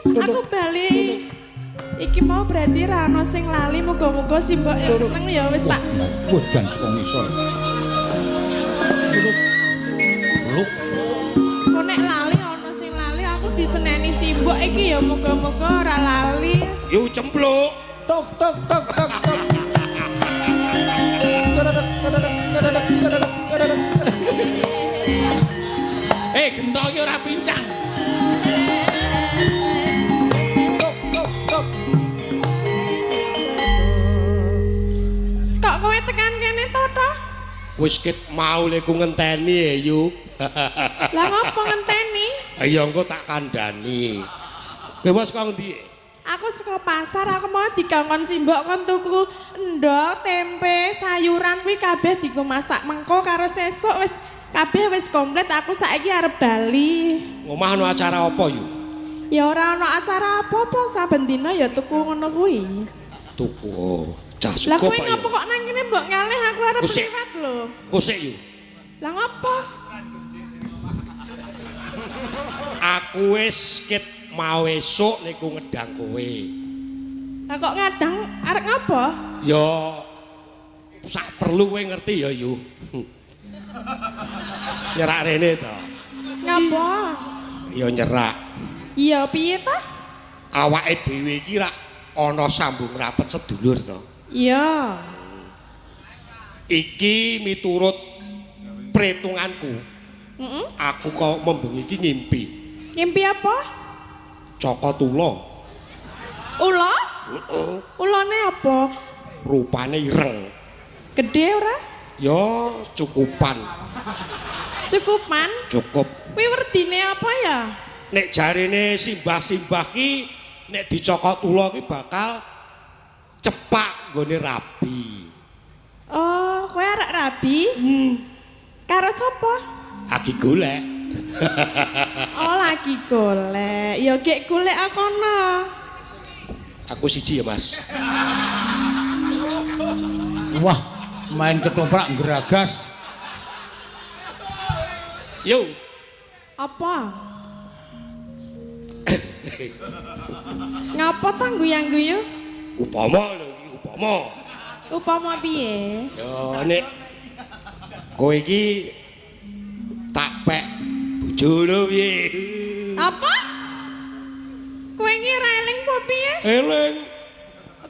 Aku bali. Iki mau berarti ra ono sing lali, muga-muga si mbok ya seneng ya wis tak. Wah, jan saka ngisor. Luk. Kok nek lali ono sing lali aku diseneni si mbok iki ya muga-muga ora lali. Yu cempluk. Tok tok tok tok tok. Eh, gento iki ora pincang. Tok tok tok. Kok kowe tekan kene to, to? Wis ket mau leku ngenteni ya, Yu. Lah ngopo ngenteni? Ya engko tak kandhani. Kowe wis kok ngendi? Aku saka pasar, aku mau dikongkon simbok kon tuku endhog, tempe, sayuran kuwi kabeh dienggo masak mengko karo sesuk wis kabeh wis komplit, aku saiki arep bali. Omah ana acara apa, Yu? Ya ora ana acara apa-apa, saben dina ya tuku ngono kuwi. Tuku. Oh, cah Lah suko kowe Pak. ngopo kok nang kene mbok ngalih aku arep Kusik. liwat lho. Kusik, Yu. Lah ngopo? Aku wis ket mau esuk niku ngedang kowe. Lah kok ngadang arep ngopo? Ya sak perlu kowe ngerti ya, Yu. Nyerak rene to. Ngopo? Ya nyerak. Iya piye ta? Awake dhewe iki rak ana sambung rapet sedulur to. Iya. Iki miturut perhitunganku. Heeh. Aku kok membengi iki ngimpi. Ngimpi apa? Cokot ula. Ula? Heeh. Ulane apa? Rupane ireng. Gede ora? Ya cukupan. Cukupan? Cukup. Kuwi werdine apa ya? Nek jarene simbah-simbah ki nek dicokot ula ki bakal cepak nggone rabi. Oh, kowe arek rabi? Karo sapa? Lagi golek. Oh, lagi golek. Ya gek golek akono. Aku siji ya, Mas. Wah, main ketoprak geragas. Yo. Apa? Ngapa ta guyang-guyu? Upama lho iki, upama. Upama piye? Ya nek kowe iki tak pek bojo lho piye? Apa? Kowe iki ora eling apa piye? Eling.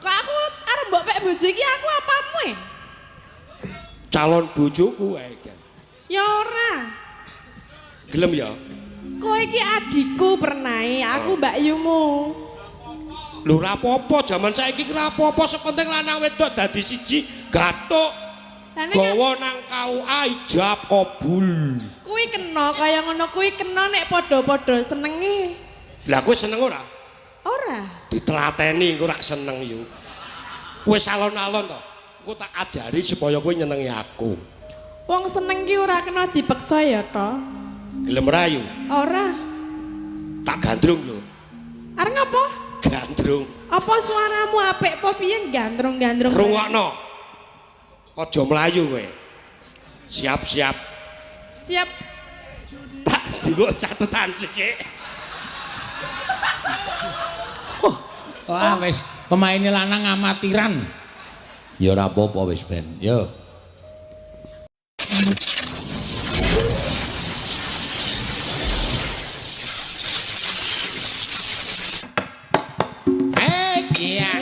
Kok aku arep mbok pek bojo iki aku apamu e? Calon bojoku ae kan. Ya ora. Gelem ya? Kowe iki adikku pernae, aku mbakyumu. Lho ora apa-apa, jaman saiki ki ora apa-apa, sepenting lanang wedok dadi siji, gathuk. Lah nek Gawa nang KUA ijab kabul. kuwi kena kaya ngono kuwi kena nek padha-padha senenge. Lah kowe seneng ora? Ora. Ditelateni engko rak seneng yo. Wis alon-alon to. Engko tak ajari supaya kowe nyenengi aku. Wong seneng ki ora kena dipeksa ya to. Gelem ra yo? Ora. Tak gandrung lho. Arep ngapa? Gandrung. Apa suaramu apik apa piye gandrung-gandrung? Rungokno. Aja mlayu kowe. Siap-siap. Siap. Tak digo catetan sithik. Wah, wis pemaine lanang amatiran. Ya ora apa-apa wis ben. Yo. Eh, iya.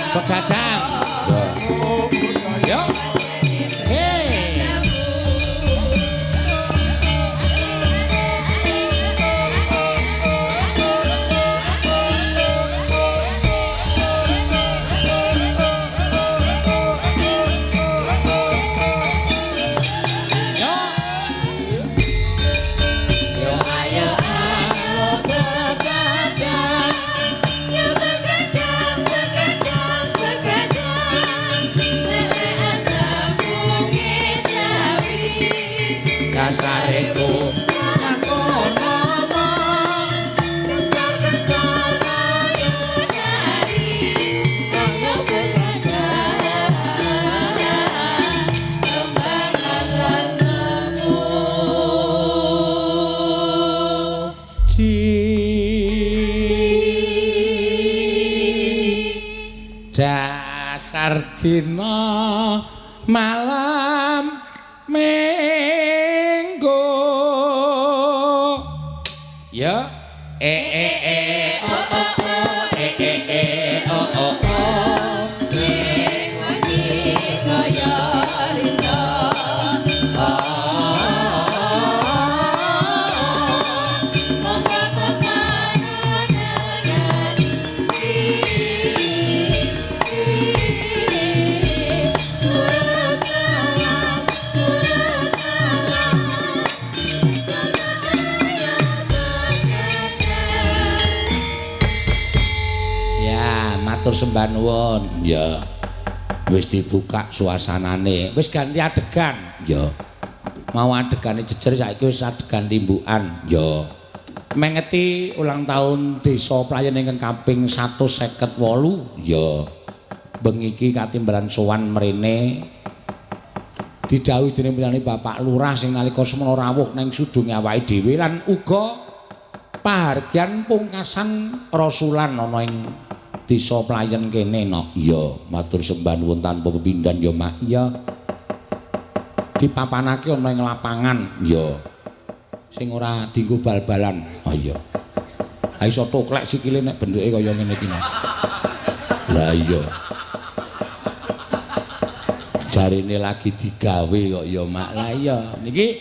Begadang. Yo. Hey. Yo. Yo ayo ayo begadang. Yo begadang, begadang, begadang. Lelean tembunge jawi. Kasareku Kono kentor-kentor ayo nari. Ayo begadang, kembangan lan nemu. Dasar dina malam minggu. Ya, e e e o o o e e e o o o. Ning wengi kaya lintha. Monggo teparan Ya, matur sembah nuwun. Ya. Wis dibuka suasanane. Wis ganti adegan. Ya. Mau adegane jejer saiki wis adegan limbukan. Ya. Mengeti ulang tahun Desa Playen ingkang kaping 158. Ya. Bengi iki katimbalan sowan mrene didhawuhi dening panjenengane Bapak Lurah sing nalika semana rawuh nang sudunge awake dhewe lan uga pahargyan pungkasan rasulan ana ing Desa Playen kene no. Iya, matur sembah nuwun tanpa pepindhan ya, Mak. Iya. Dipapanake ana ing lapangan. Iya. Sing ora dienggo bal-balan. Oh iya. Ha iso toklek sikile nek bentuke kaya ngene iki. Lah iya. Jarine lagi digawe kok ya, Mak. Lah iya, niki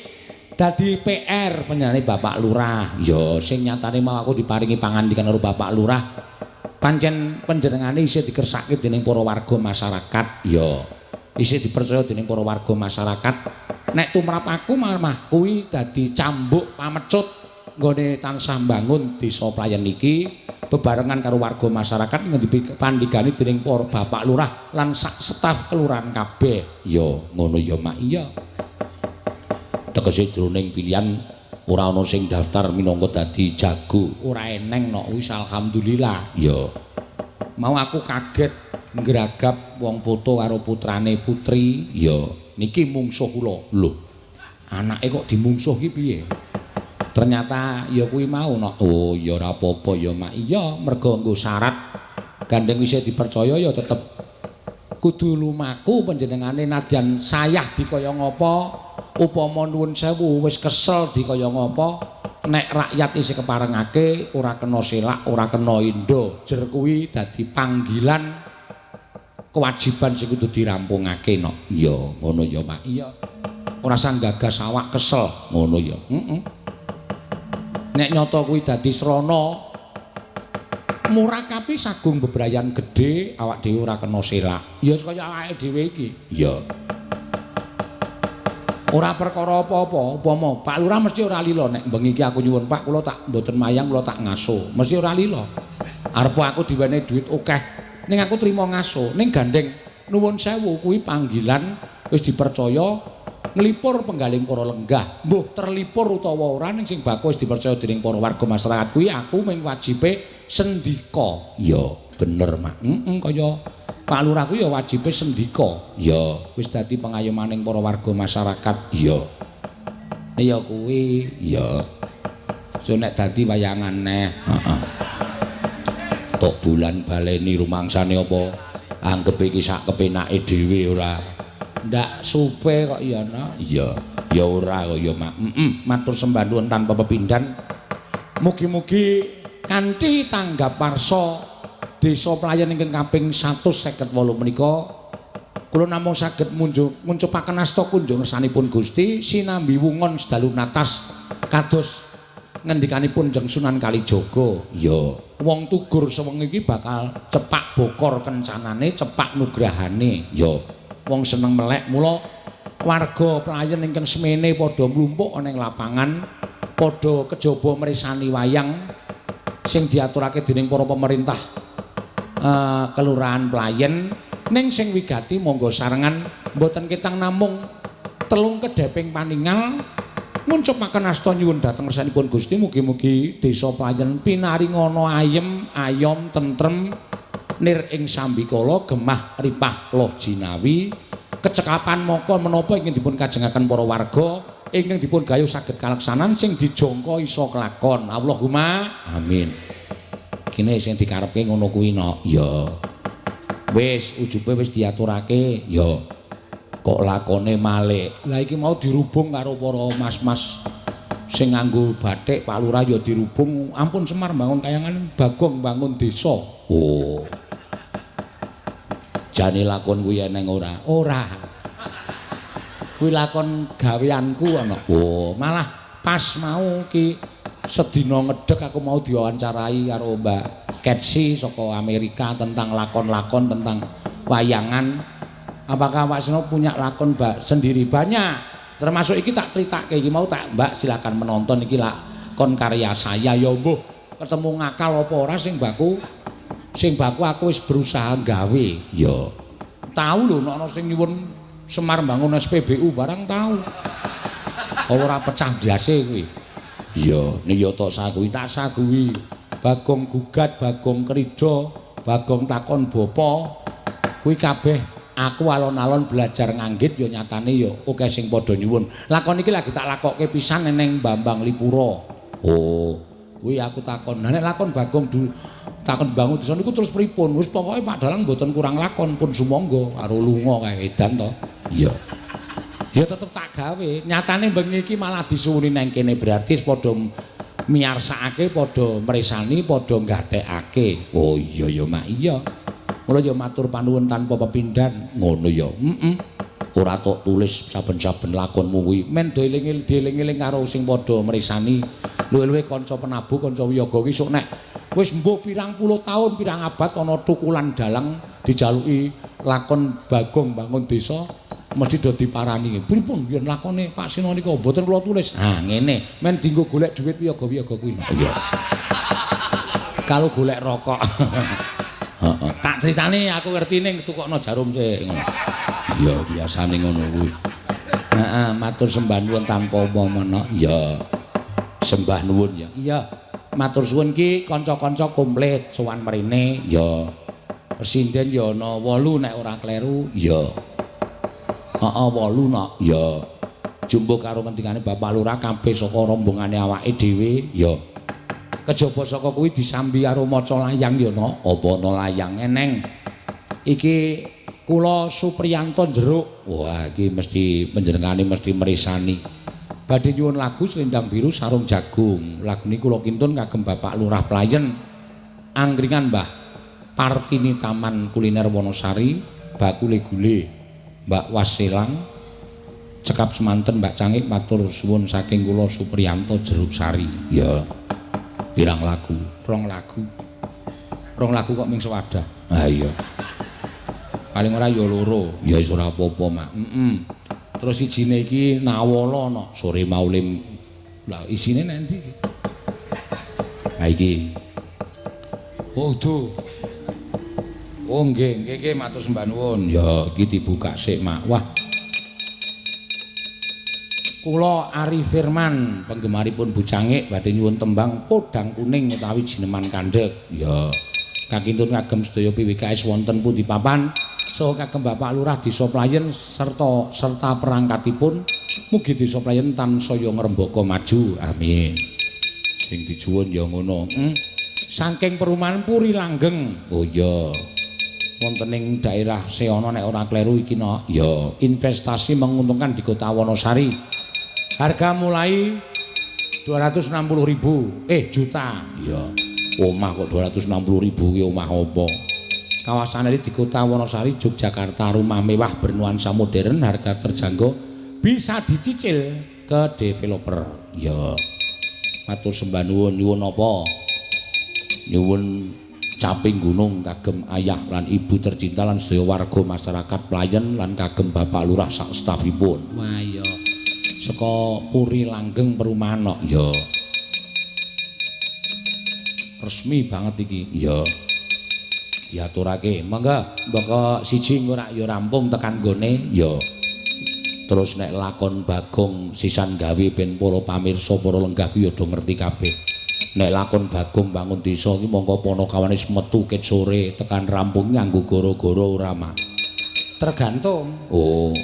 dadi PR panjenengane Bapak Lurah. Ya, sing nyatane mau aku diparingi pangandikan karo Bapak Lurah. Pancen panjenengane isih dikersake dening para warga masyarakat. Ya, isih dipercaya dening para warga masyarakat. Nek tumrap aku mah kuwi dadi cambuk pamecut nggone tansah mbangun Desa Playen iki bebarengan karo warga masyarakat dipandhigani dening para Bapak Lurah lan sak staf kelurahan kabeh. Ya, ngono ya, Mak. Iya. Tegese jroning pilihan ora ana sing daftar minangka dadi jago, ora eneng no wis alhamdulillah. Ya. Mau aku kaget ngragap wong foto karo putrane putri. Ya, niki mungsuh kula. Lho, anake kok dimungsuh ki piye? Ternyata ya kuwi mau no. Oh, ya ora apa-apa ya, Mak. Iya, mergo nggo syarat gandeng isih dipercaya ya tetep kudu lumaku panjenengane nadyan sayah dikaya ngapa. Upama nuwun sewu wis kesel dikaya ngapa, nek rakyat isih keparengake ora kena selak, ora kena endo. Jer kuwi dadi panggilan kewajiban sing kudu dirampungake no. Ya, ngono ya, Mak. Iya. Ora sang gagas awak kesel, ngono ya. Heeh. Nek nyata kuwi dadi srana Murakapi sagung bebrayan gedhe awak dhewe ora kena selak. Ya kaya awake dhewe iki. Iya. Ora perkara apa-apa, upama Pak Lurah mesti ora lila nek bengi iki aku nyuwun Pak kula tak mboten mayang kula tak ngaso. Mesti ora lila. Arep aku diwenehi dhuwit akeh, ning aku trima ngaso. Ning gandeng nuwun sewu kuwi panggilan wis dipercaya nglipur penggaling para lenggah. Mbuh terlipur utawa ora ning sing baku wis dipercaya dening para warga masyarakat kuwi aku mung wajibe sendika. Ya bener, Mak. Heeh, kaya Pak Lurah kuwi ya wajibe sendika. Ya, wis dadi pengayomaning para warga masyarakat. Ya. Ya kuwi, ya. So nek dadi wayangan neh. Heeh. Tok bulan baleni rumangsane apa? Anggep iki sak kepenake dhewe ora. Ndak supe kok ya, Nak. Iya. Ya ora kok ya, Mak. Heeh, matur sembah nuwun tanpa pepindhan. Mugi-mugi kanthi tanggap warsa Desa Playen ingkang kaping 158 menika kula namung saged nguncupaken asta kunjung ngersanipun Gusti sinambi wungon sedalu natas kados ngendikanipun Jeng Sunan Kalijaga. Ya, wong tugur sewengi iki bakal cepak bokor kencanane, cepak nugrahane. Ya, wong seneng melek mula warga Playen ingkang semene padha mlumpuk ana ing lapangan, padha kejaba mresani wayang sing diaturake dening para pemerintah Kelurahan Playen. Ning sing wigati monggo sarengan mboten ketang namung telung kedheping paningal nguncupaken asta nyuwun dhateng ngersanipun Gusti mugi-mugi Desa Playen pinaringana ayem ayom tentrem nir ing sambikala gemah ripah loh jinawi kecekapan maka menapa ingkang dipun kajengaken para warga ingkang dipun gayuh saged kalaksanan sing dijangka iso kelakon. Allahumma amin. Kene sing dikarepke ngono kuwi no. Ya. Wis ujube wis diaturake. Ya. Kok lakone malik. Lah iki mau dirubung karo para mas-mas sing nganggo batik Pak Lurah ya dirubung. Ampun Semar bangun kayangan, Bagong bangun desa. Oh. Jane lakon kuwi eneng ora? Ora. Kuwi lakon gaweanku ana. Oh, malah pas mau ki sedina ngedek aku mau diwawancarai karo Mbak Ketsi saka Amerika tentang lakon-lakon tentang wayangan. Apakah Pak Seno punya lakon Mbak sendiri? Banyak. Termasuk iki tak critake iki mau tak Mbak silakan menonton iki lakon karya saya ya mbuh ketemu ngakal apa ora sing baku aku wis berusaha gawe. Ya. Tahu lho nek ana sing nyuwun Semar bangun SPBU barang tahu. Ora pecah ndase kuwi. Iya, nek ya tak saguhi, tak saguhi. Bagong gugat, Bagong krida, Bagong takon bapa. Kuwi kabeh aku alon-alon belajar nganggit ya nyatane ya akeh sing padha nyuwun. Lakon iki lagi tak lakokke pisan neng Bambang Lipura. Oh, kuwi aku takon. Lah nek lakon Bagong takon bangun desa niku terus pripun? Wis pokoke Pak Dalang mboten kurang lakon pun sumangga karo lunga kae edan to. Iya. Ya tetep tak gawe. Nyatane bengi iki malah disuwuni nang kene berarti padha miyarsakake, padha mresani, padha nggatekake. Oh iya ya Mak, iya. Mula ya matur panuwun tanpa pepindhan. Ngono ya. Heeh. Ora tok tulis saben-saben lakonmu kuwi. Men dieling-eling karo sing padha mresani. Luwih-luwih kanca penabuh, kanca wiyaga ki sok nek wis mbuh pirang puluh tahun, pirang abad ana tukulan dalang dijaluki lakon Bagong bangun desa mesti do diparani. Pripun yen lakone Pak Seno nika mboten kula tulis. Ha ngene, men dienggo golek dhuwit wiyaga-wiyaga kuwi. Iya. Kalau golek rokok. Heeh, tak critane aku ngerti ning tukokno jarum sik ngono. Iya, biasane ngono kuwi. Heeh, matur sembah nuwun tanpa upamana. Iya. Sembah nuwun ya. Iya. Matur suwun ki kanca-kanca komplit sowan mrene. Ya. Presiden ya ana 8 nek ora kleru. Ya. Heeh, 8 nok. Ya. Jumbo karo ngendikane Bapak Lurah kabeh saka rombongane awake dhewe. Ya. Kejaba saka kuwi disambi karo maca layang ya nok. Apa ana layang eneng? Iki kula Supriyanto Jeruk. Wah, iki mesti panjenengane mesti mresani. Badhe nyuwun lagu Selendang Biru Sarung Jagung. Lagu niku kula kintun kagem Bapak Lurah Playen. Angkringan Mbah Partini Taman Kuliner Wonosari, Bakule Gule, Mbak Waselang, cekap semanten Mbak Cangik matur suwun saking kula Supriyanto Jeruk Sari. Ya. Pirang lagu? Rong lagu. Rong lagu kok ming sewadah. Ha iya. Paling ora ya loro. Ya wis ora apa-apa, Mak. Heeh. Terus sijine iki Nawala no, sore mau lim. Lah isine nang ndi iki? Ha iki. Oh, duh. Oh nggih, nggih nggih matur sembah nuwun. Ya iki dibuka sik, Mak. Wah. Kula Ari Firman, penggemaripun Bu Cangik badhe nyuwun tembang Podang Kuning utawi Jineman Kandhek. Ya. Kakintun kagem sedaya PWKS wonten pundi papan. Saha kagem Bapak Lurah Desa Playen serta perangkatipun, mugi Desa Playen tansaya ngrembaka maju. Amin. Sing dijuwun ya ngono. Saking perumahan Puri Langgeng. Oh iya. Wonten ing daerah Seana nek ora kleru iki no. Ya, investasi menguntungkan di Kota Wonosari. Harga mulai 260.000 juta. Ya. Omah kok 260.000 ki omah apa? Kawasan ini di Kota Wonosari, Yogyakarta, rumah mewah bernuansa modern, harga terjangkau, bisa dicicil ke developer. Ya. Matur sembah nuwun, nyuwun apa? Nyuwun caping gunung kagem ayah lan ibu tercinta lan sedaya warga masyarakat Playen lan kagem Bapak Lurah sak stafipun. Wah iya. Saka Puri Langgeng perumahan kok. Ya. Resmi banget iki. Ya. Diaturake. Monggo, mboko siji engko rak ya rampung tekan gone. Ya. Terus nek lakon Bagong sisan gawe ben para pamirsa para lenggah kuwi ya do ngerti kabeh. Nek lakon Bagong bangun desa iki mongko panakawane wis metu ket sore tekan rampung nganggo goro-goro ora, Mak. Tergantung. Oh.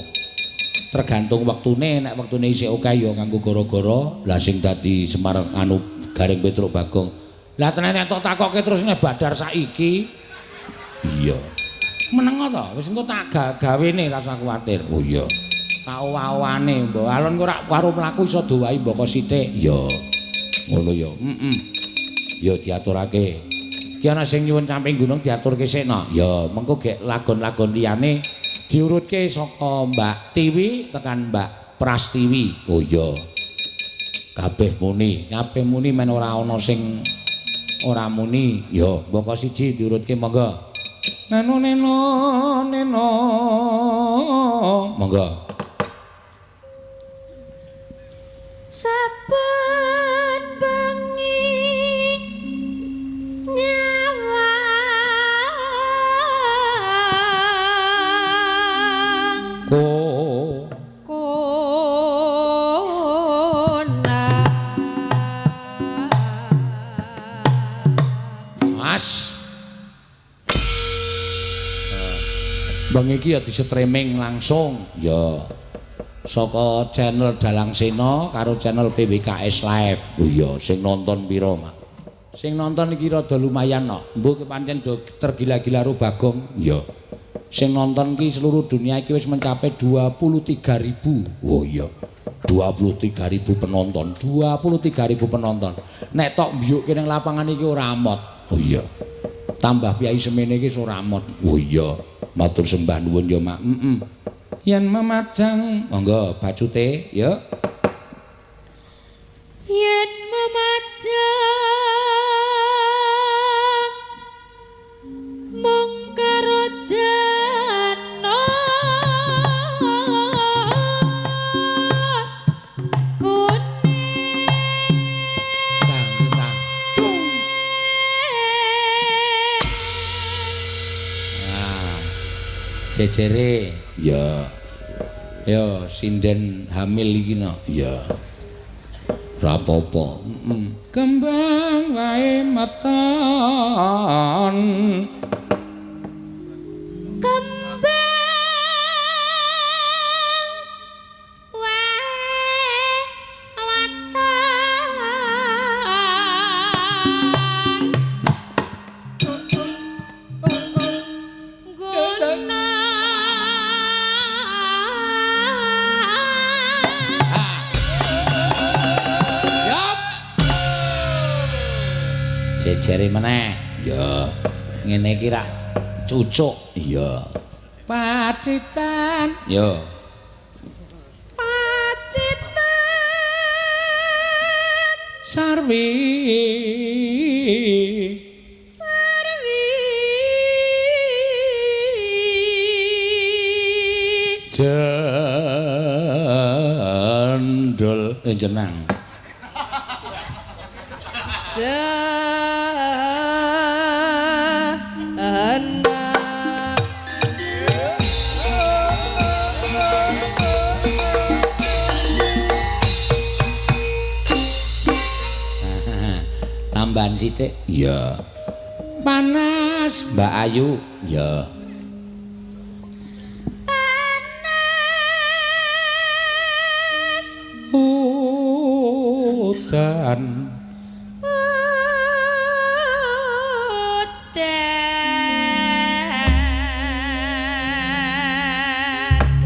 Tergantung wektune, nek wektune isih akeh ya nganggo goro-goro. Lah sing dadi Semar anu Gareng Petruk Bagong. Lah tenan nek tok takoke terus nek badar saiki. Iya. Meneng to, wis engko tak gawene rasa kuwatir. Oh iya. Tak owa-owane mbok alon engko rak karo mlaku iso dowahi mboko sithik. Ya. Ngono ya. Heeh. Ya diaturake. Ki ana sing nyuwun camping gunung diaturke sik no. Ya, mengko gek lagon-lagon liyane diurutke saka Mbak Tiwi tekan Mbak Prastiwi. Oh iya. Kabeh muni, kabeh muni men ora ana sing ora muni. Ya, mboko siji diurutke monggo. Neno neno neno. Monggo. Saben bengi nyawang ko kona. Mas. Bengi iki ya di-streaming langsung. Ya. Saka channel Dalang Sena karo channel PWKS Live. Oh iya, sing nonton pira, Mak? Sing nonton iki rada lumayan kok. Mbok pancen do tergila-gila karo Bagong. Iya. Sing nonton ki seluruh dunia iki wis mencapai 23.000. Oh iya. 23.000 penonton. 23.000 penonton. Nek tok mbiyukke ning lapangan iki ora amot. Oh iya. Tambah piyai semene iki ora amot. Oh iya. Matur sembah nuwun ya, Mak. Heeh. Yen memajang, monggo bacute, ya. Yen memajang mung karo jana kuning. Tang tang. Ah. Jejere. Ya. Ya sinden hamil iki no. Ya. Ora apa-apa. Kembang wae meton. Kembang wae weton. Guna jejere meneh. Ya. Ngene iki rak cucuk. Iya. Pacitan. Ya. Pacitan. Sarwi. Sarwi. Jendol jenang. Jenang. Tambahan sithik. Iya. Panas, Mbak Ayu. Iya. Panas. Udan. Udan.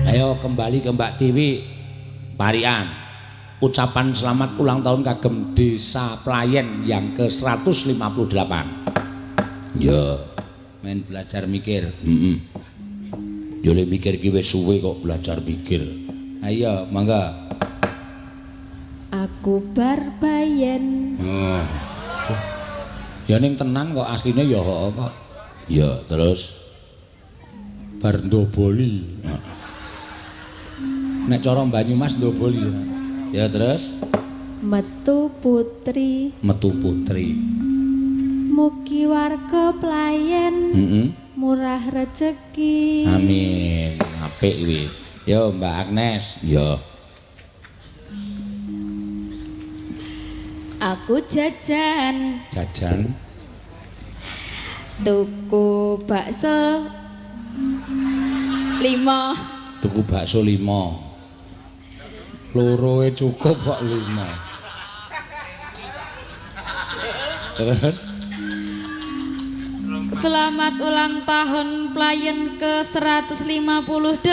Ayo kembali ke Mbak Tiwi Parian. Ucapan selamat ulang tahun kagem Desa Playen yang ke-158. Ya, main belajar mikir. Heeh. Ya le mikir ki wis suwe kok belajar mikir. Ayo, mangga. Aku bar bayen. Oh. Ya ning tenan kok asline ya heeh kok. Ya, terus bar ndoboli. Nek cara Banyumas ndoboli. Ya terus metu putri. Metu putri. Mugi warga Playen murah rejeki. Amin. Apik kuwi. Yo Mbak Agnes. Yo. Aku jajan. Jajan. Tuku bakso 5. Tuku bakso 5. Loroe cukup kok 5. Terus selamat ulang tahun Playen ke 158.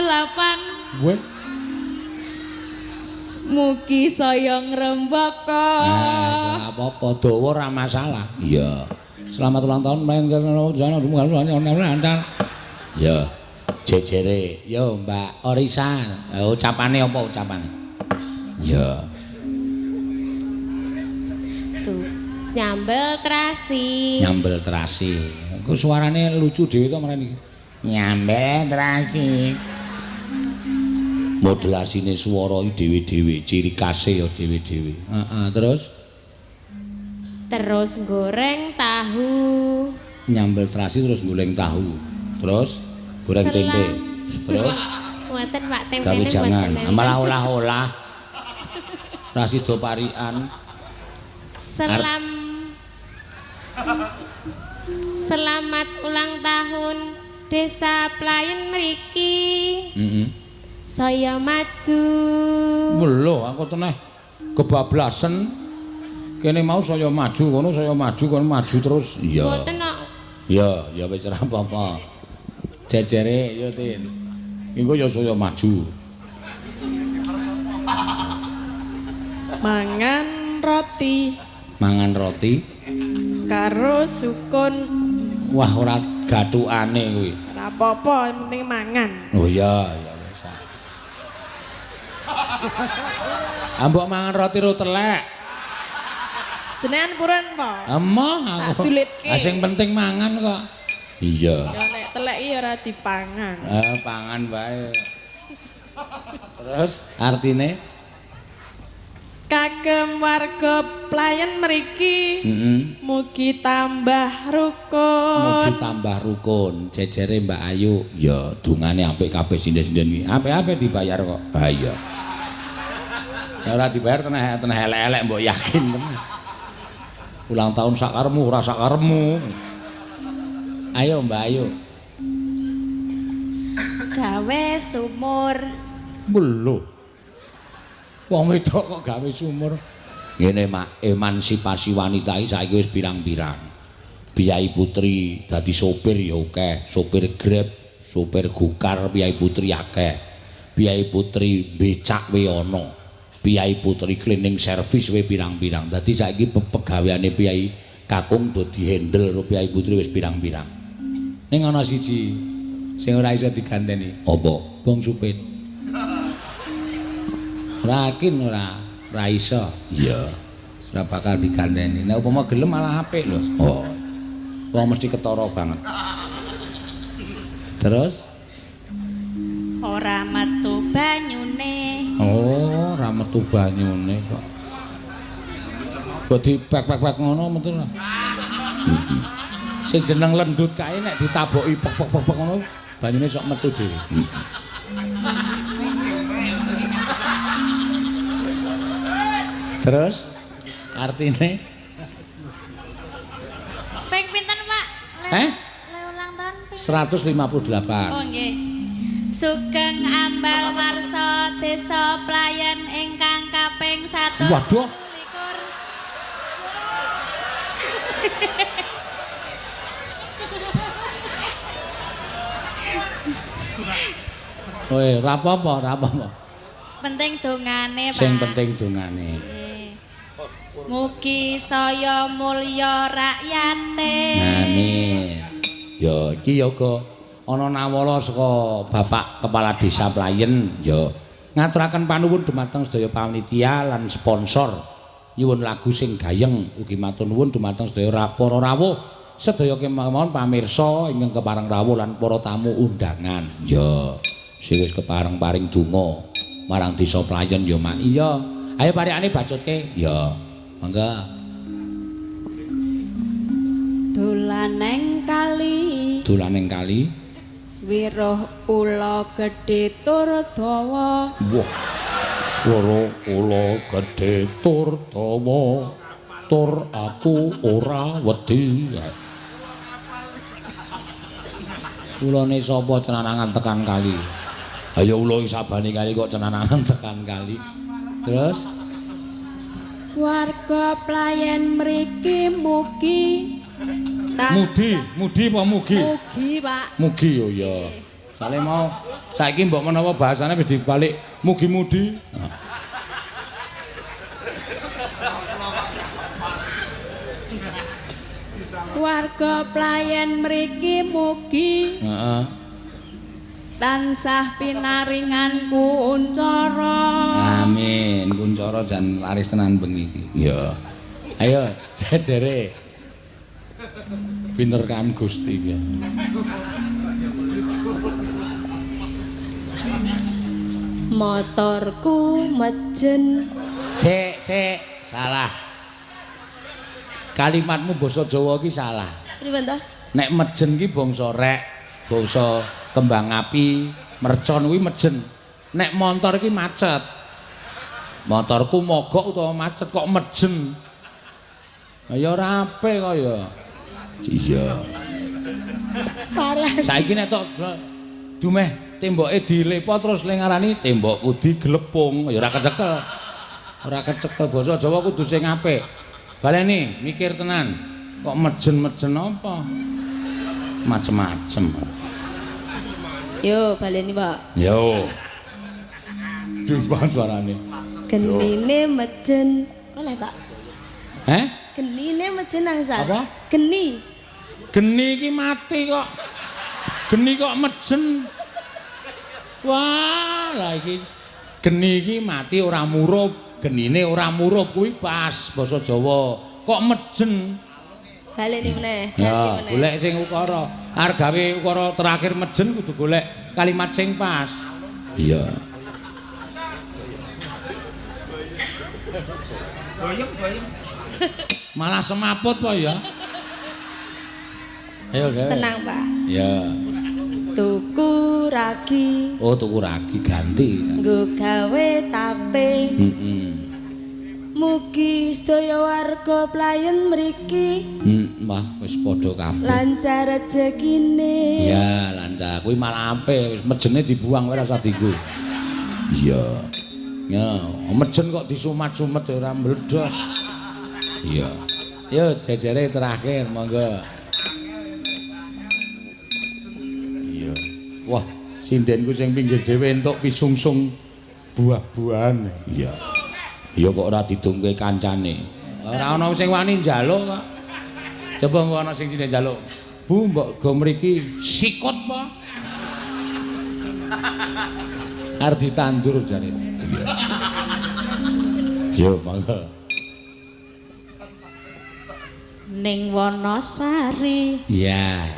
Weh. Mugi saya ngrembaka. Nah, apa-apa dawa ora masalah. Iya. Selamat ulang tahun Playen ke 158. Ya. Jejere. Yo Mbak Orisa, ucapane apa ucapane? Ya. Tuh, nyambel terasi. Nyambel terasi. Ku suarane lucu dhewe to mrene iki. Nyambel terasi. Modulasine swara iki dhewe-dhewe, ciri khase ya dhewe-dhewe. Heeh, terus? Terus goreng tahu. Nyambel terasi terus goreng tahu. Terus goreng tempe. Terus mboten Pak, tempene gawe jangan. mboten. Malah olah-olah. Rasido parian. Selamat ulang tahun Desa Playen mriki. Saya maju. Lho, aku teneh kebablasan. Kene mau saya maju, kono saya maju, kono maju terus. Iya. Mboten kok. Ya, ya wis ora apa-apa. Jejere ya Tin. Engko ya saya maju. Mangan roti. Mangan roti karo sukun. Wah, ora gathukane kuwi. Ora apa-apa, yang penting mangan. Oh iya, ya wis. Ambok mangan roti ro telek. Jenengan purun po? Emoh aku. Tak dulitke. Ah sing penting mangan kok. Iya. Ya nek telek iki ora dipangan. Pangan wae. Terus artine kagem warga Playen mriki. Mugi tambah rukun. Mugi tambah rukun. Jejere Mbak Ayu. Ya dungane apik kabeh sinden-sinden iki. Apik-apik dibayar kok. Ha iya. Ya ora dibayar teneh elek-elek mbok yakin tenan. Ulang tahun sakarmu ora sakarmu. Ayo Mbak Ayu. Gawe sumur. Lho. Wong wedok kok gawe sumur. Ngene Mak, emansipasi wanita iki saiki wis pirang-pirang. Piyai putri dadi sopir ya akeh, sopir Grab, sopir Gokar, piyai putri akeh. Piyai putri becak we ana. Piyai putri cleaning service we pirang-pirang. Dadi saiki pegaweane piyai kakung do dihandle karo piyai putri wis pirang-pirang. Ning ana siji sing ora iso diganteni. Apa? Bong supit. Yakin ora iso. Iya. Ora bakal diganteni. Nek upama gelem malah apik lho. Oh. Wong mesti ketara banget. Terus Ora metu banyune. Oh, ora metu banyune kok. Kok dipek-pek-pek ngono metu. Sing jeneng lendut kae nek ditaboki pek-pek-pek ngono banyune sok metu dhewe. Terus artine ping pinten, Pak? Eh? Le ulang tahun ping 158. Oh nggih. Sugeng ambal warsa desa Playen ingkang kaping 1. Waduh. Oe, ora apa-apa, ora apa-apa. Penting dongane, Pak. Sing penting dongane. Mugi saya mulya rakyate. Amin. Ya iki yoga ana nawala saka Bapak Kepala Desa Playen ya. Ngaturaken panuwun dumateng sedaya panitia lan sponsor. Nyuwun lagu sing gayeng ugi matur nuwun dumateng sedaya para rawuh. Sedaya kemawon pamirsa ingkang kepareng rawuh lan para tamu undangan. Ya, sing wis kepareng paring donga marang Desa Playen ya, Mak. Iya. Ayo parikane bacutke. Ya. Mangga. Dolan neng kali. Dolan neng kali. Wiruh ula gedhe tur dawa. Wah. Wiruh ula gedhe tur dawa. Tur aku ora wedi. Ulane sapa cenanangan tekan kali? Ayo ula ing sabane kali kok cenanangan tekan kali. Terus warga Playen mriki mugi mudi, mudi apa mugi? Mugi, Pak. Mugi yo ya. Sale mau saiki mbok menawa bahasane wis dibalik mugi-mudi. Warga Playen mriki mugi heeh tansah pinaringan kuncara. Amin. Kuncara jan laris tenan bengi iki. Iya. Ayo jejere. Pinerkan Gusti iki. Motorku mejen. Sik, sik, salah. Kalimatmu basa Jawa iki salah. Pripun to? Nek mejen ki bangsa rek, bangsa kembang api, mercon kuwi mejen. Nek montor ki macet. Motorku mogok utawa macet kok mejen. Ya ora apik kok ya. Iya. Faras. Saiki nek tok dumeh temboke dilepo terus le ngarani tembokku digelepung, ya ora kecekel. Ora kecekel basa Jawa kudu sing apik. Baleni mikir tenan. Kok mejen-mejen apa? Macem-macem. Yo baleni, Pak. Yo. Jumpa suarane. Genine mejen. Oleh, Pak. Heh? Genine mejen angsal. Apa? Geni. Geni iki mati kok. Geni kok mejen. Wah, lah iki geni iki mati ora murup, genine ora murup kuwi pas basa Jawa. Kok mejen? Baleni meneh, ganti meneh. Golek sing ukara. Arep gawe ukara terakhir mejen kudu golek kalimat sing pas. Iya. Malah semaput po ya. Ayo gawe. Tenang, Pak. Ya. Tuku ragi. Oh, tuku ragi ganti. Nggo gawe tape. Heeh. Mugi sedaya warga Playen mriki. Wah, wis padha kabeh. Lancar rejekine. Ya, lancar. Kuwi malah apik, wis mejene dibuang wae ora usah dienggo. Iya. Ya, mejen kok disumat-sumet ya ora mbledos. Iya. Yo jejere terakhir monggo. Iya. Wah, sindenku sing pinggir dhewe entuk pisungsung buah-buahan. Iya. Ya kok ora didongke kancane. Ora ana sing wani njaluk kok. Coba engko ana sing sine njaluk. Bu, mbok go mriki sikut apa? Arep ditandur jane. Iya. Yo, monggo. Ning Wonosari. Iya.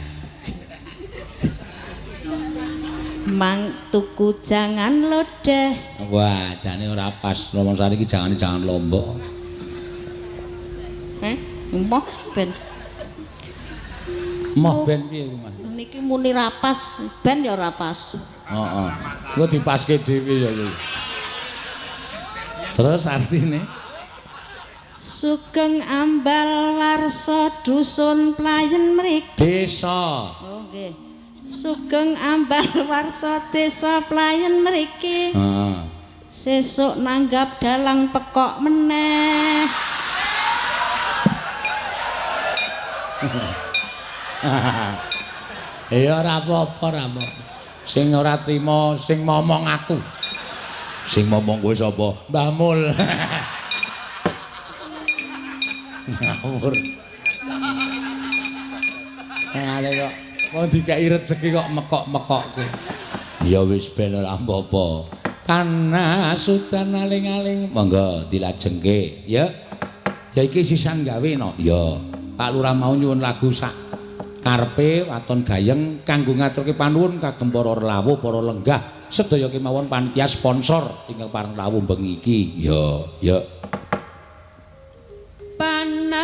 Mang tuku jangan lodeh. Wah, jane ora pas. Romongsane iki jangane jangan lombok. Moh ben. Moh ben piye kuwi, Mas? Niki muni ra pas, ben ya ora pas. Heeh. Engko dipaske dhewe ya kuwi. Terus artine Sugeng ambal warsa dusun Playen mriki. Desa. Oh nggih. Sugeng ambal warsa desa Playen mriki. Heeh. Sesuk nanggap dalang pekok meneh. Ya ora apa-apa, ora apa-apa. Sing ora trima sing momong aku. Sing momong kowe sapa? Mbah Mul. Ngawur. Ngene kok wong dikeki rejeki kok mekok-mekokke. Ya wis ben ora apa-apa. Panasudan aling-aling. Monggo dilajengke, ya. Ya iki sisan gawe no. Ya. Pak Lurah mau nyuwun lagu sak karepe waton gayeng kanggo ngaturke panuwun kagem para lawuh, para lenggah sedaya kemawon panitia sponsor ingkang pareng lawuh bengi iki. Ya, ya. Panasudan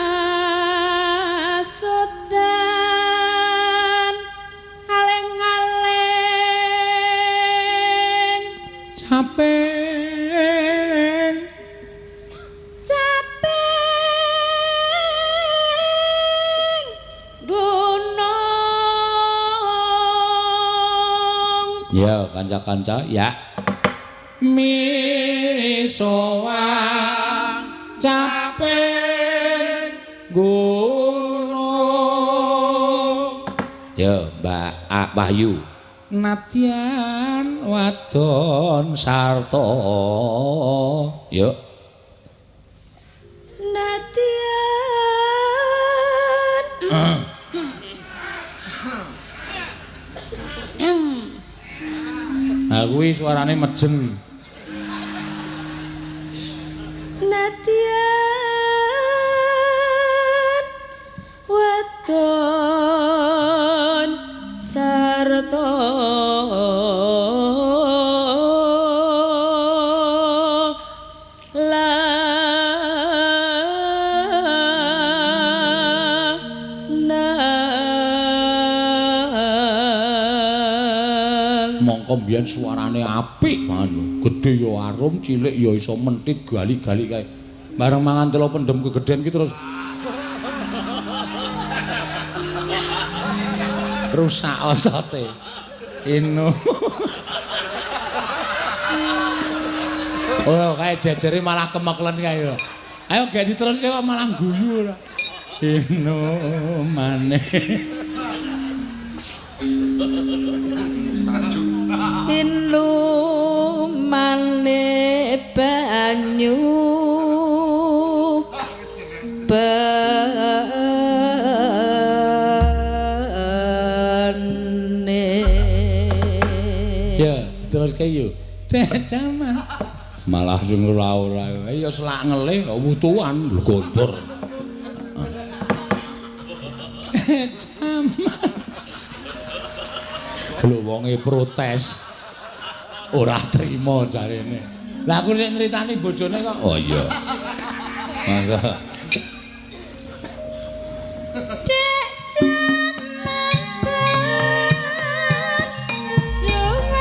aling-aling capeng capeng gunung. Ya kanca-kanca ya. Misowan capeng gunung. Ya Mbak A Wahyu. Nadyan wadon sarta. Yo. Nadyan. Nah kuwi suarane mejen. Nadyan wadon sarta lanang. Mongko mbiyen suarane apik banget lho. Gedhe ya arum, cilik ya iso mentit gali-gali kae. Bareng mangan telo pendem kegedhen ki terus rusak otote. Inu. Oh, kae jejere malah kemeklen kae lho. Ayo gak diteruske kok malah guyu ora. Inu maneh. Inumane banyu bene. Ya, diteruske yo. Jaman. Malah sing ora-ora. Ya selak ngelih kok wutuan lho gontor. Jaman. Lho wonge protes. Ora trima jarene. Lah aku sik nyritani bojone kok. Oh iya. Mangga. Dek jaman suwanjur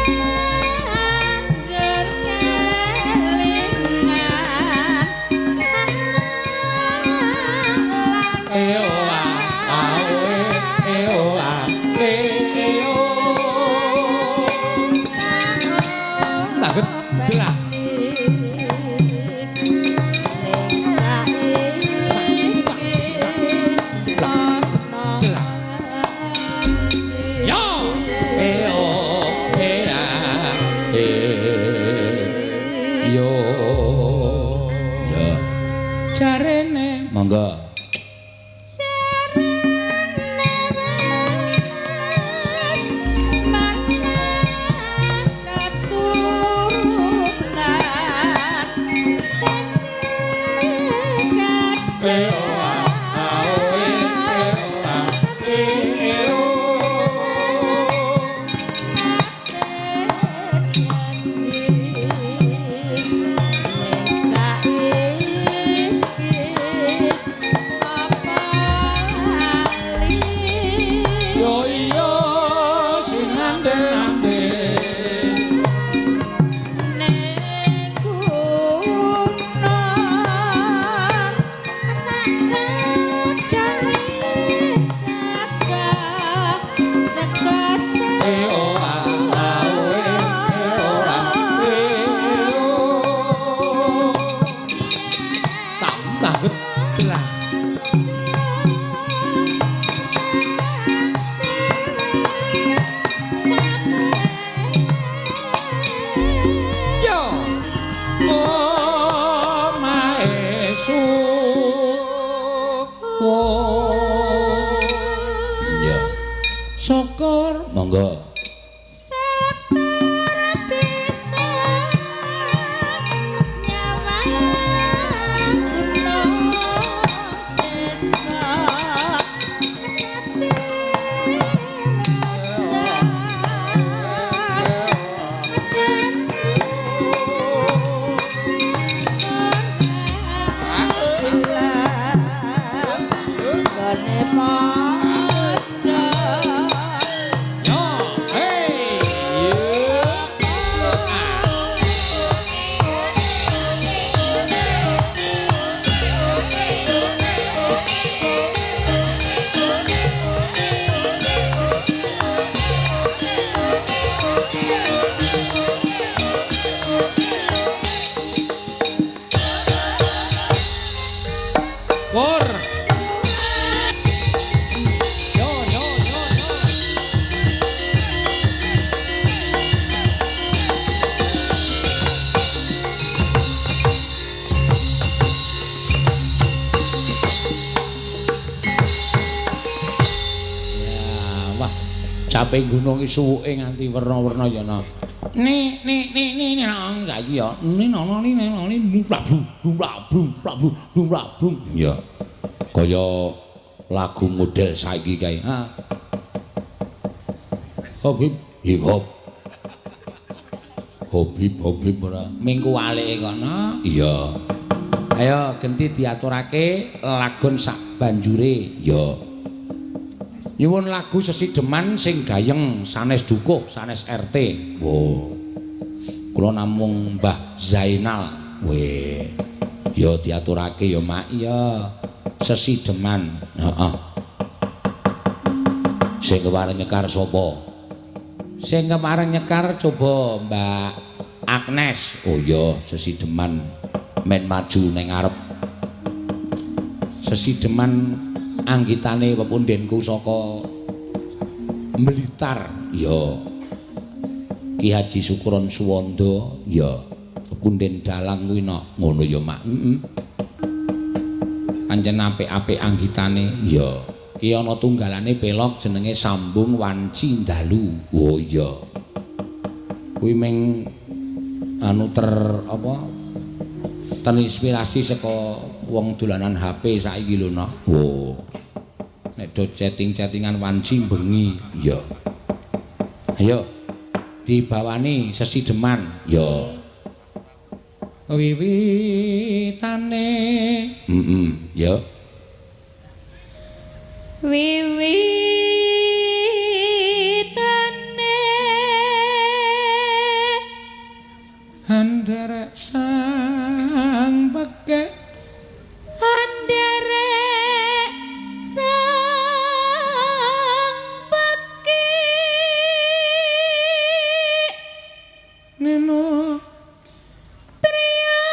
kelingan. Eo a ae eo a e eo. Lah Ning saiki Monggo. Syukur bisa nyawang gunung desa Yo, hey. Pur. Yo yo yo yo. Ya, wah, caping gunung iki suwuke nganti werna-werna ya no. Ni ni ni ni ni nang saiki ya. Ni nang ni ni nang ni blablu blablu blablu blablu. Ya. Kaya lagu model saiki kae. Ha. Hop hip hip hop. Hop hip hop hip ora. Minggu walike kono. Iya. Ayo genti diaturake lagon sak banjure. Ya. Nyuwun lagu sesideman sing gayeng sanes dukuh, sanes RT. Wo. Kula namung Mbah Zainal. Weh. Ya diaturake ya, Mak. Iya. Sesideman. Heeh. Sing kepareng nyekar sapa? Sing kepareng nyekar coba Mbak Agnes. Oh iya, sesideman men maju ning ngarep. Sesideman anggitane pepundenku saka Blitar. Ya. Ki Haji Sukron Suwanda. Ya. Pepunden dalang kuwi nok. Ngono ya, Mak. Heeh. Pancen apik-apik anggitane. Ya. Ki ana tunggalane pelok jenenge Sambung Wanci Dalu. Oh iya. Kuwi ming anu ter apa? Terinspirasi saka wong dolanan HP saiki lho, Nok. Oh. Nek do chatting-chattingan wanci bengi. Ya. Ayo dibawani sesideman. Ya. Wiwitane. Heeh, ya. Wiwitane Anderek sang pekek, anderek sang pekik, Nino priya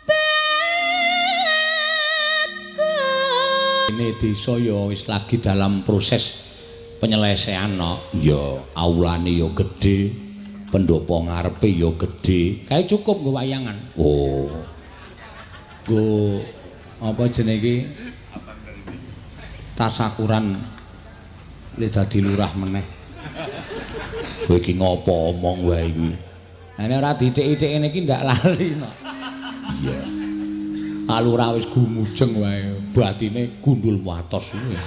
bagus. Ini desa ya wis lagi dalam proses penyelesaian, no. Ya, aulane ya gedhe, pendopo ngarepe ya gedhe. Kae cukup nggo wayangan. Oh. Nggo apa jenenge iki? Tasakuran le dadi lurah meneh. Kowe iki ngopo omong wae iki? Lah nek ora dithik-ithik ngene iki ndak lali, no. Iya. Ah lurah wis gumujeng wae, batine gundul watos kuwi.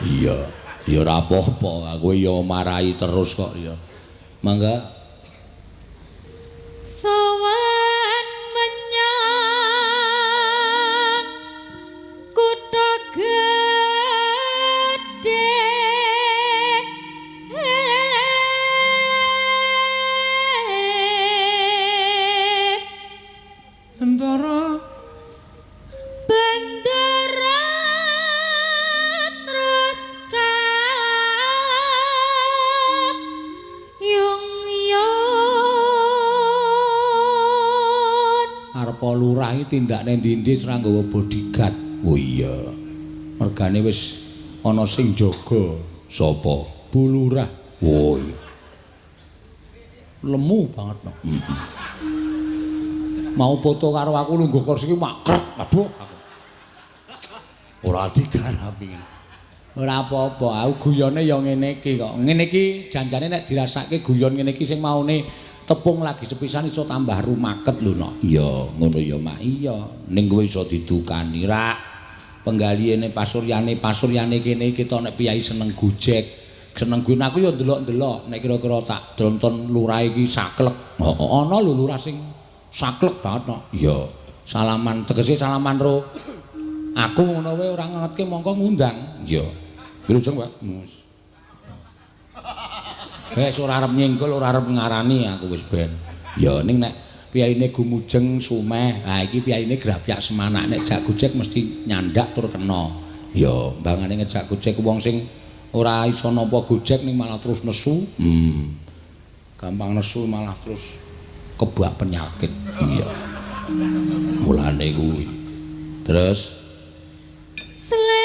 Iya. Ya ora apa-apa, kowe ya marahi terus kok ya. Mangga. Sowan menyang kutha gedhe, Bendara bendara terus kayung yon. Arepa lurah iki tindakne ndi-ndi ora nggawa bodyguard. Oh iya. Mergane wis ana sing jaga. Sapa? Bu Lurah. Oh iya. Lemu banget no. Heeh. Mau foto karo aku lungguh kursi iki makrek. Aduh aku. Ora digarapi. Ora apa-apa, aku guyone ya ngene iki kok. Ngene iki janjane nek dirasake guyon ngene iki sing maune tepung lagi sepisan iso tambah rumaket lho, Nok. Iya, ngono ya, Mak. Iya, ning kowe iso didukani rak. Penggalihane pasuryane, pasuryane kene iki to nek piyai seneng gojek, seneng guyon aku ya ndelok-ndelok nek kira-kira tak dronton lurah iki saklek. Heeh, ana lho lurah sing saklek banget, Nok. Iya. Salaman tegese salaman ro aku ngono wae ora ngetke mongko ngundang. Iya. Wilujeng, Pak. Wis ora arep nyenggol, ora arep ngarani aku wis ben. Ya ning nek piyaine gumujeng sumeh, ha iki piyaine grapyak semanak nek jak gojek mesti nyandak tur kena. Ya, mbangane ngejak gojek wong sing ora iso nampa gojek ning malah terus nesu. Gampang nesu malah terus kebak penyakit. Iya. Mulane kuwi. Terus selendang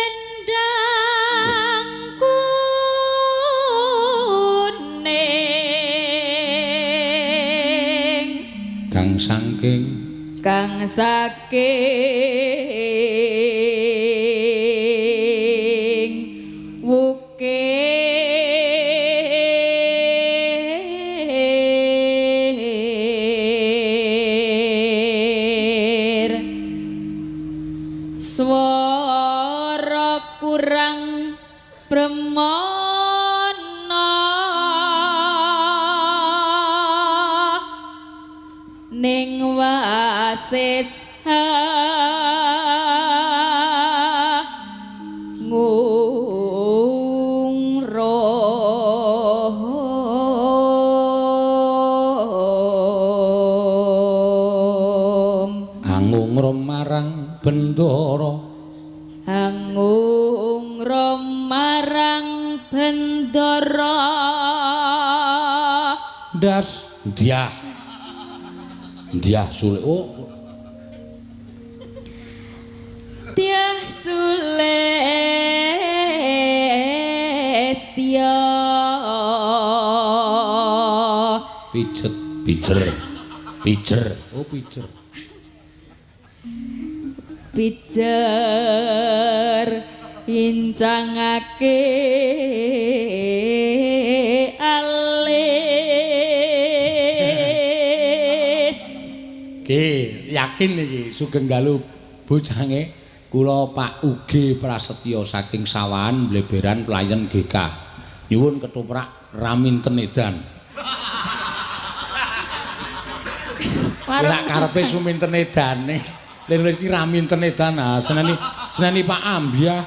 kuning kang saking wukir swara kurang premana ning wasis ngungrong angungrum marang bendara, angungrum marang bendara das Dyah. Dyah Sule. Oh, Dyah Sulestya. Pijet, pijer. Pijer. Oh, pijer. Pijer incangake alis. Ki, yakin iki sugeng dalu bocange kula Pak Uge Prasetyo saking Sawahan Bleberan Playen GK. Nyuwun ketoprak Raminten edan. Ora karepe Suminten edane. Lha iki Raminten edan. Ah, seneni seneni Pak Ambyah.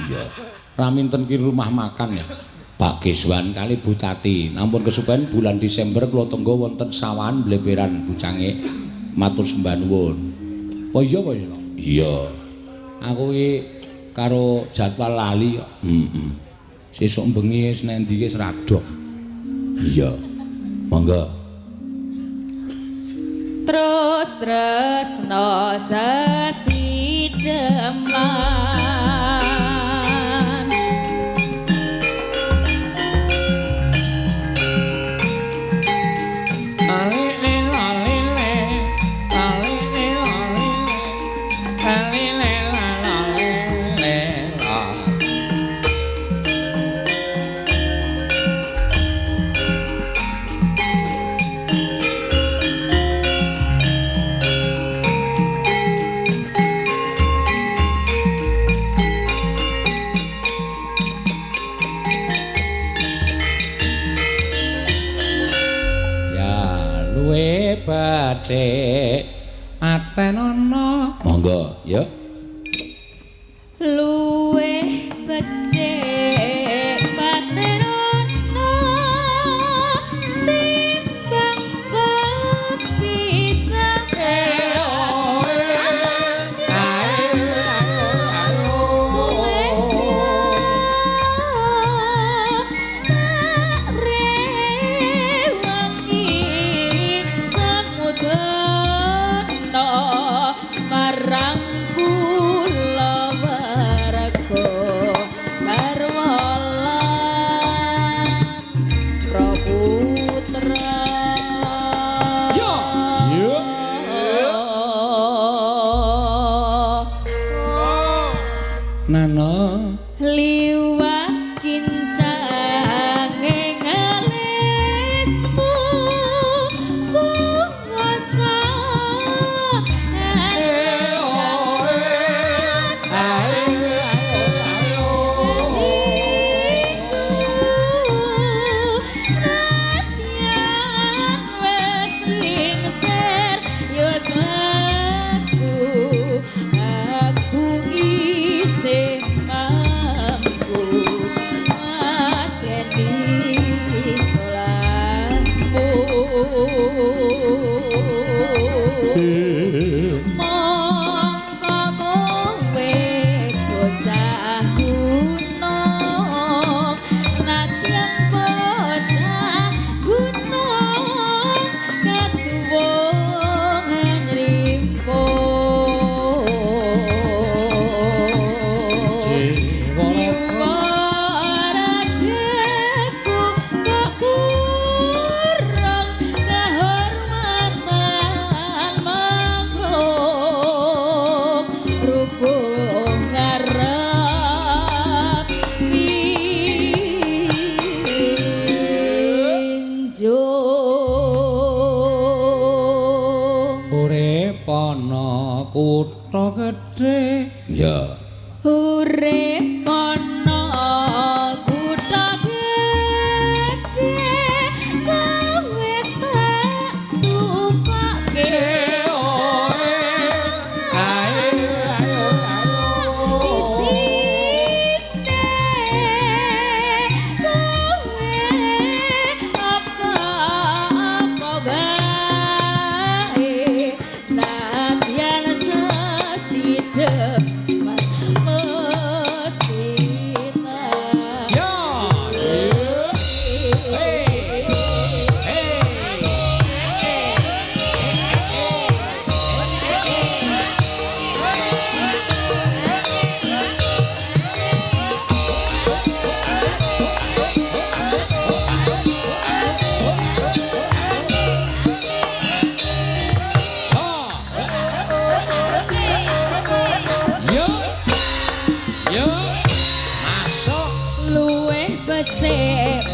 Iya. Raminten ki rumah makan ya. Pak Kiswan kali Bu Tati. Nampun kesupen bulan Desember kula tenggo wonten Sawahan Bleberan bucange matur sembah nuwun. Oh iya apa ya? Iya. Aku iki karo jadwal lali kok. Heeh. Sesuk bengi wis nang ndi wis radok. Iya. Monggo. Terus tresno sesideman. Becik atenono. Monggo ya. Luwih becik patenono timbang pepisah. Marang kula.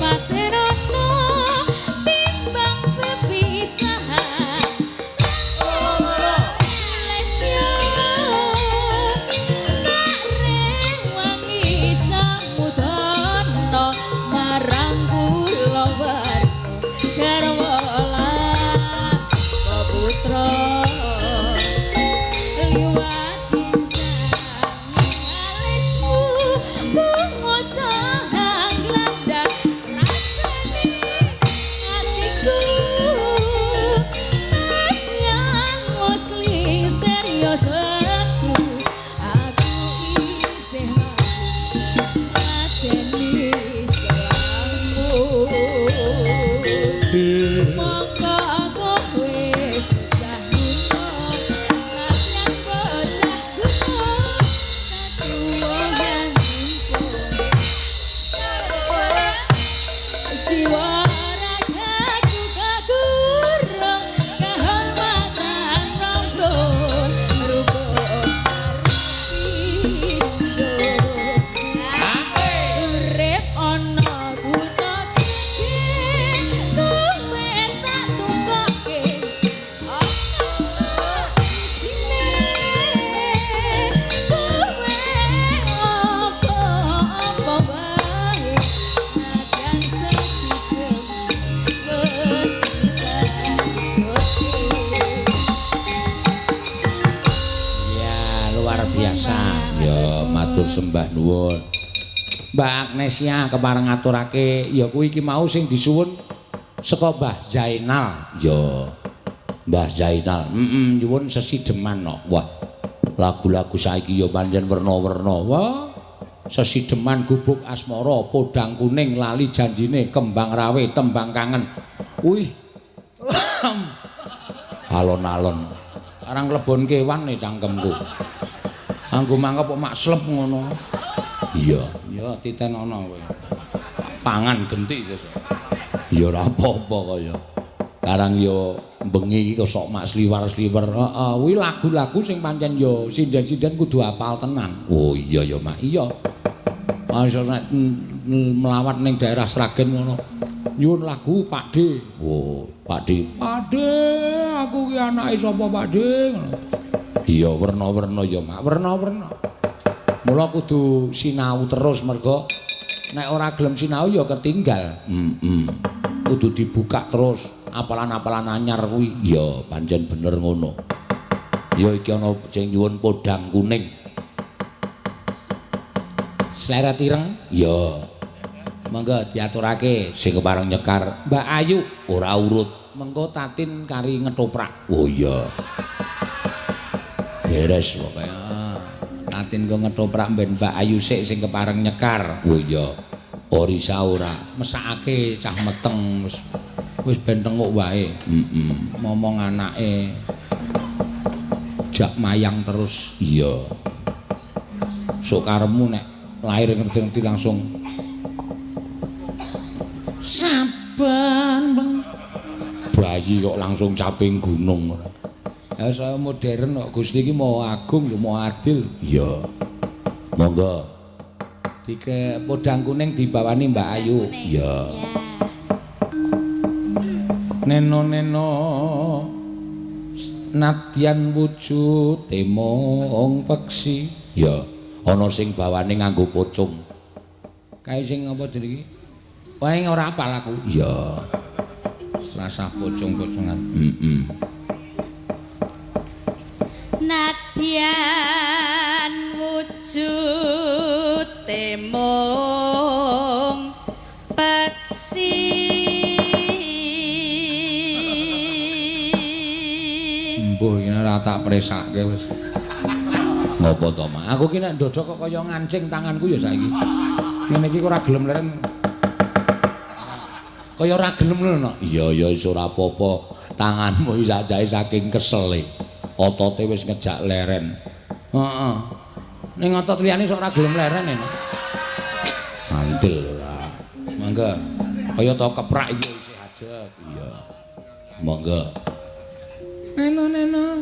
Patenono timbang pepisahan. Lesyo nak rewangi samudana marang kula warga garwa lan putra liwat bincang alismu kungoso hang landak rasane atiku nadyan muslim serius aku aku isih mateni selangmu. Monggo kowe bocah gunung, nadyan bocah gunung, katuwohan impung. Jiwa ragaku kagurung, kehormatan ronggong, rukun pinjo. Urip ana kutha iki, kowe tak tukoke. Ana isine, kowe apa-apa wae, nadyan sesidem wis suci. Ya, luar biasa. Ya, matur sembah nuwun. Mbak Agnesia kepareng ngaturake ya kuwi iki mau sing disuwun saka Mbah Zainal. Ya. Mbah Zainal. Heeh, nyuwun sesideman no. Wah, lagu-lagu saiki ya pancen werna-werna. Wah, sesideman gubuk asmara, podang kuning, lali janjine, kembang rawe, tembang kangen. Wih. Alon-alon. Arang klebon kewan nih cangkemku. Anggo mangkep kok mak slep ngono. Iya. Ya titenono kowe. Pangan genti sesuk. Ya ora apa-apa kaya. Karang ya bengi iki kok sok mak sliwar-sliwer. Heeh, kuwi lagu-lagu sing pancen ya sinden-sinden kudu apal tenan. Oh iya ya, Mak. Iya. Ah iso nek mlawat ning daerah Sragen ngono. Nyuwun lagu Pak D. Oh, Pak D. Pak D, aku ki anake sapa Pak D ngono. Iya, werna-werna ya, Mak. Werna-werna. Mula kudu sinau terus mergo nek ora gelem sinau ya ketinggal. Heeh. Kudu dibuka terus apalan-apalan anyar kuwi. Ya, pancen bener ngono. Ya iki ana sing nyuwun podang kuning. Sleret ireng. Ya, Monggo diaturake sing kepareng nyekar Mbak Ayu. Ora urut. Mengko Tatin kari ngetoprak. Oh iya. Beres pokoke. Ah, Tatin kok ngetoprak ben Mbak Ayu sik sing kepareng nyekar. Oh iya. Orisa ora. Mesakake cah meteng wis wis ben tenguk wae. Heeh. Momong anake jak mayang terus. Iya. Sok karepmu nek lahir ngerti-ngerti langsung saben weng. Bayi kok langsung caping gunung. Ya saya modern kok Gusti iki mau agung ya mau adil. Iya. Monggo. Dike podang kuning dibawani Mbak Ayu. Iya. Neno-neno nadyan wujud mung peksi. Ya, ana sing bawane nganggo pocong. Kae sing apa jenenge iki? Wae ora apal aku. Iya. Serasa pocong-pocongan. Heeh. Nadyan wujud mung peksi. Mbuh iki ora tak presake wis. Ngopo to, Mak? Aku ki nek ndodok kok kaya ngancing tanganku ya saiki. Ngene iki ora gelem leren. Kaya ora gelem lho, Nok. Iya ya wis ora apa-apa. Tanganmu iki sakjane saking kesele. Otote wis ngejak leren. Heeh. Ning otot liyane sok ora gelem leren e. Nok. Mantil ora. Monggo. Kaya to keprak iki isih ajeg. Iya. Monggo. Neno neno.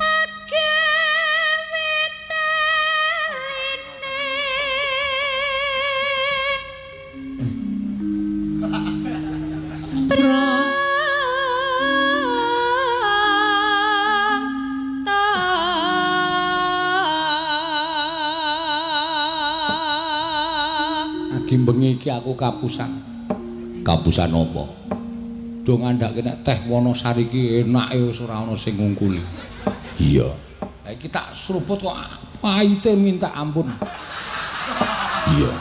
Agawe taline Agi bengi iki aku kapusan. Kapusan apa? Do ngandhake nek teh Wonosari iki enake wis ora ana sing ngungkuli. Iya. Lah iki tak seruput kok pahite minta ampun. Iya.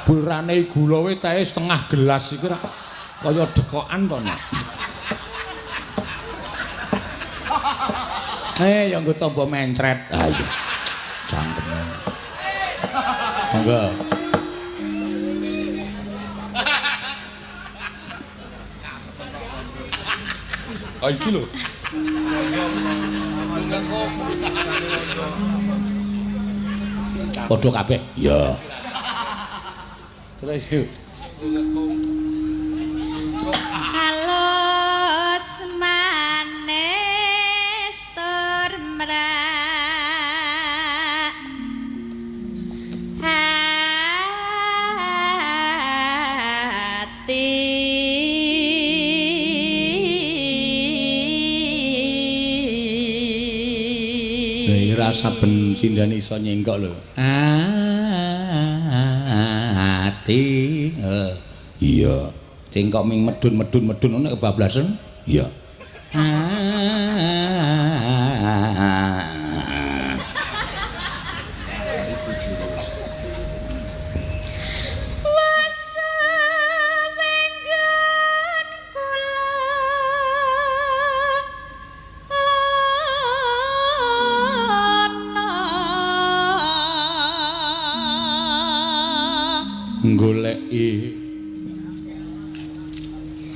Burane gula we teh setengah gelas iki ora kaya dekokan to. Ya nggo tombo mencret. Ah iya. Cangkem. Monggo. Ah iki lho. Padha kabeh. Iya. Terus yuk. Halus manis tur mrak hati. Lah saben sindhane iso nyengkok lho. Ati. Iya. Cengkok ming medun-medun-medun ngono kebablasan. Iya. Goleki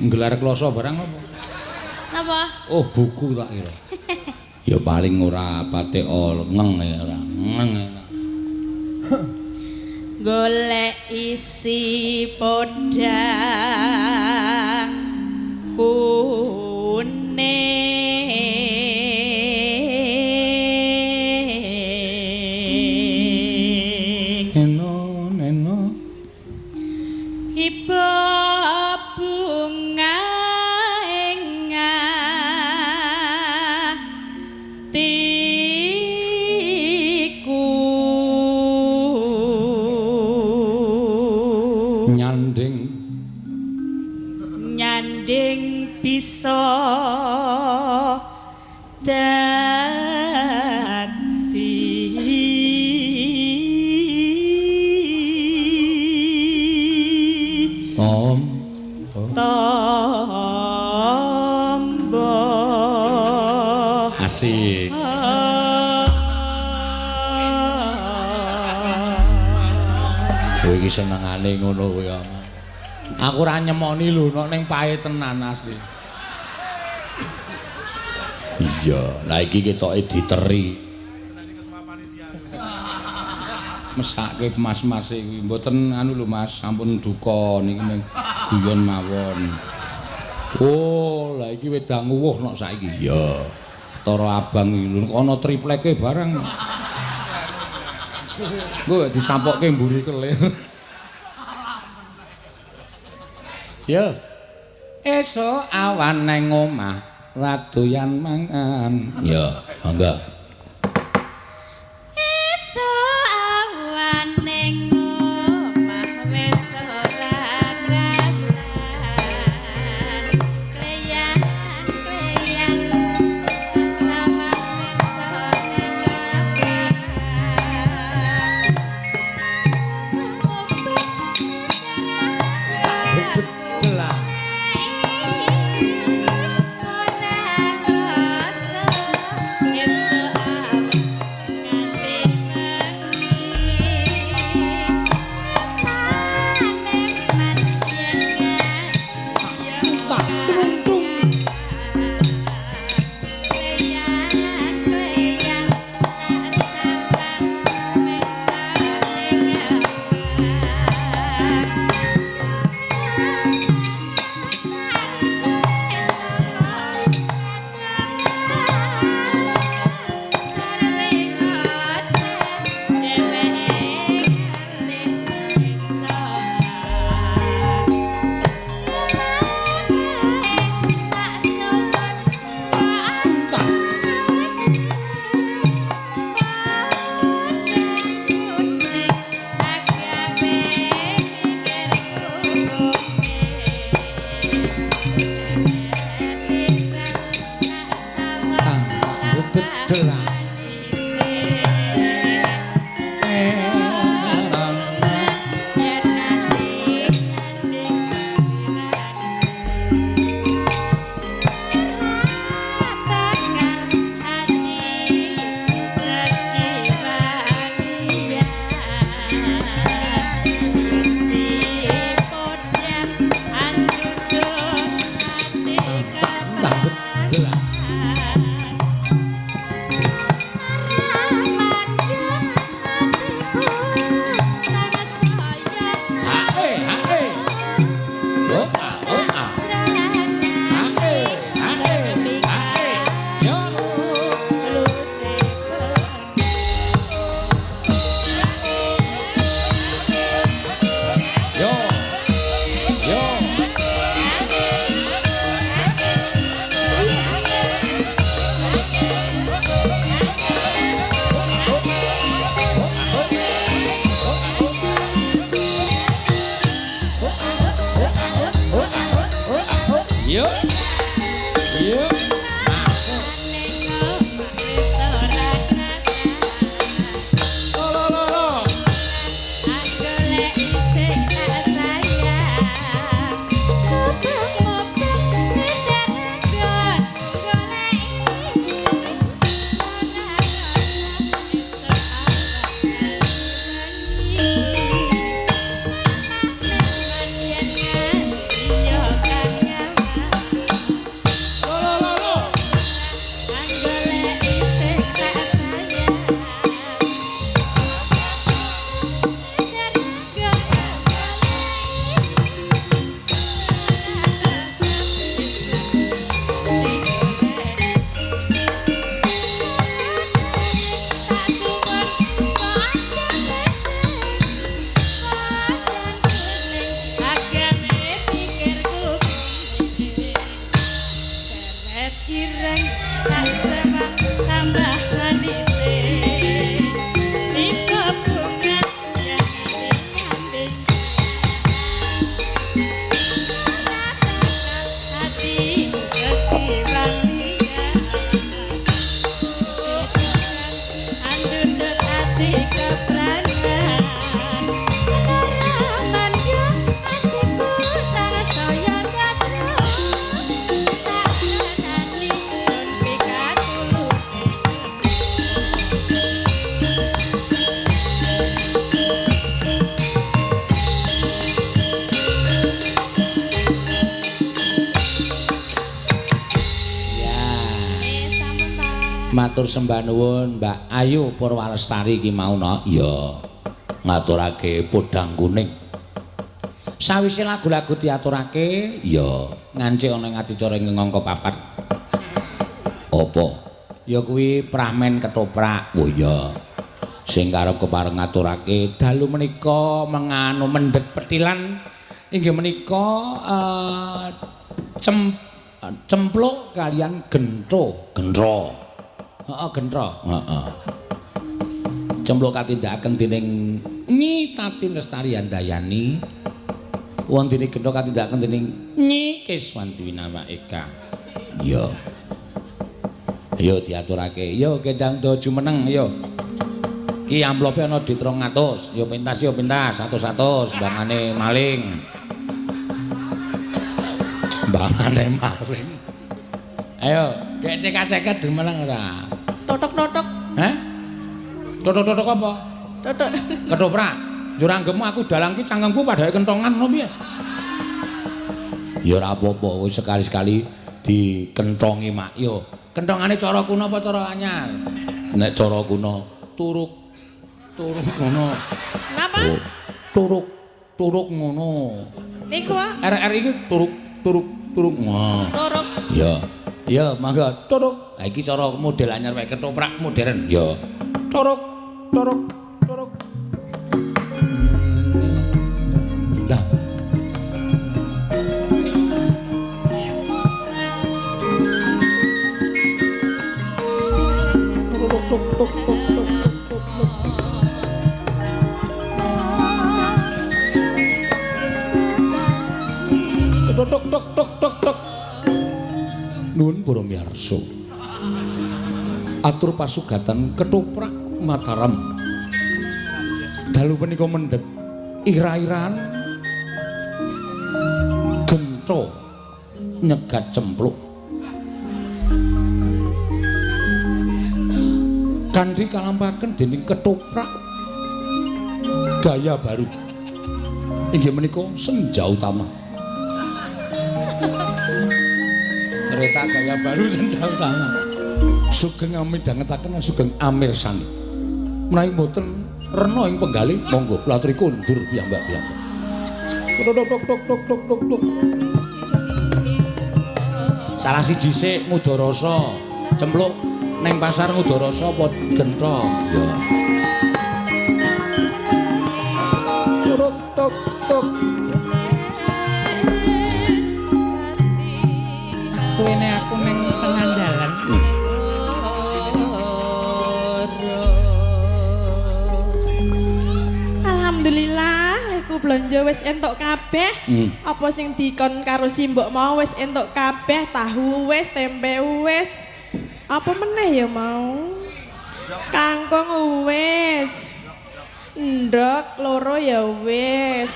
nggelar kloso barang apa? Napa? Oh, buku tak kira. Ya paling ora patek ngeng ya ora. Ngeng. Golek isi podang kuning. Eno neno iba bunga ing atiku nyanding nyanding bisa dadi tom tombo. Asik. Kowe iki senengane ngono kuwi. Aku ora nyemoni lho nek ning pae tenan asli. Iya, lah iki ketoke diteri. Mesake mas-mas iki mboten anu lho Mas, sampun duka niki mung guyon mawon. Oh, lah iki wedang uwuh nok saiki. Iya. Tara abang iki lho ana tripleke barang. Engko disampokke mburi kelir. Yo. Esuk awan nang omah ra doyan mangan. Ya, mangga. Esuk awan ning omah wis ora krasan. Kleyang-kleyang sawah wencone kabeh. Lah. Ora krasa esuk Yo. Yo. Masuk. Lo lo lo. Lo lo lo lo. Ireng tak sewang tambah manise tiba bunga yang nyambing hati ketiwang andundut ati kepranan naraman yo atiku tansaya katro tak tenani sun pikatulute. Ya. Sampun Pak. Matur sembah nuwun Mbak Ayu Purwalestari iki mau no. Ya. Ngaturake podang kuning. Sawise lagu-lagu diaturake, ya ngancik ana ing adicara ing angka 4. Apa? Ya kuwi pramen ketoprak. Oh iya. Sing karep kepareng ngaturake dalu menika menganu mendhet petilan inggih menika cempluk kalian gentho. Gentho. Heeh, gentho. Heeh. Cempluk katindakaken dening Nyi Tatin Lestari Handayani. Wontene gentho katindakaken dening Nyi Kiswanti Winawa Eka. Iya. Ayo diaturake. Yo kendang do jumeneng yo. Ki amplope ana di 300. Yo pentas yo pentas 100-100 mbangane maling. Mbangane maling. Ayo, gek cekak-ceket jumeneng ora. Totok-totok. Hah? Totok-totok apa? Totok. Ketoprak. Njur anggepmu aku dalang ki cangkemku padhae kentongan ngono piye? Ya ora apa-apa, wis sekali-sekali dikentongi mak. Yo, kentongane cara kuno apa cara anyar? Nek cara kuno turuk turuk ngono. Napa? Oh, turuk turuk ngono. Niku ah. RR iki turuk turuk turuk. Wah. Turuk. Ya. Ya, mangga turuk. Ha iki cara model anyar wae ketoprak modern. Ya. Turuk turuk turuk. Lah. Tuk tuk tuk tuk tuk tuk tuk. Tuk tuk tuk tuk tuk tuk. Nuwun para miyarsa. Atur pasugatan ketoprak Mataram. Dalu menika mendhet ira-iran gentho nyegat cempluk. Kanthi kalampaken dening ketoprak gaya baru. Inggih menika senja utama. Kereta gaya baru senja utama. Sugeng amidhangetaken sugeng amirsani. Menawi mboten rena ing penggalih monggo kula aturi kondur piyambak-piyambak. Tuk tuk tuk tuk tuk tuk tuk. Salah siji sik ngudarasa, cempluk neng pasar ngudarasa apa gentho? Ya. Tuk tuk tuk. Suwene aku ning tengah dalan. Alhamdulillah, lek blonjo wis entuk kabeh. Apa sing dikon karo simbok mau wis entuk kabeh, tahu wis, tempe wis. Apa meneh ya mau? Kangkung wis. Ndok loro ya wis.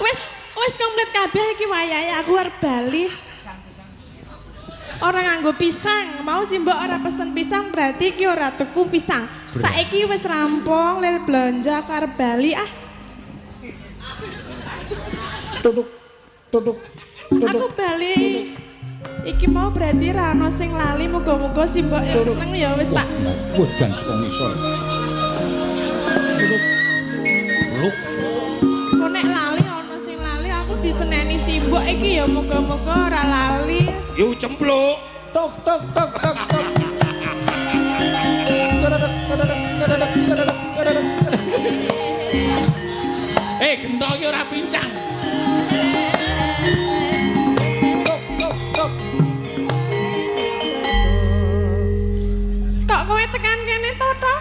Wis wis komplit kabeh iki wayahe aku arep bali. Ora nganggo pisang, mau sih mbok ora pesen pisang berarti iki ora tuku pisang. Saiki wis rampung le blonjo aku arep bali ah. Tutuk tutuk. Aku bali. Iki mau berarti ra ono sing lali, muga-muga si mbok ya seneng ya wis tak. Wah, jan saka ngisor. Luk. Kok nek lali ono sing lali aku diseneni si mbok iki ya muga-muga ora lali. Yu cempluk. Tok tok tok tok tok. Gentok iki ora pincang. Tok tok tok. Kok kowe tekan kene to, to?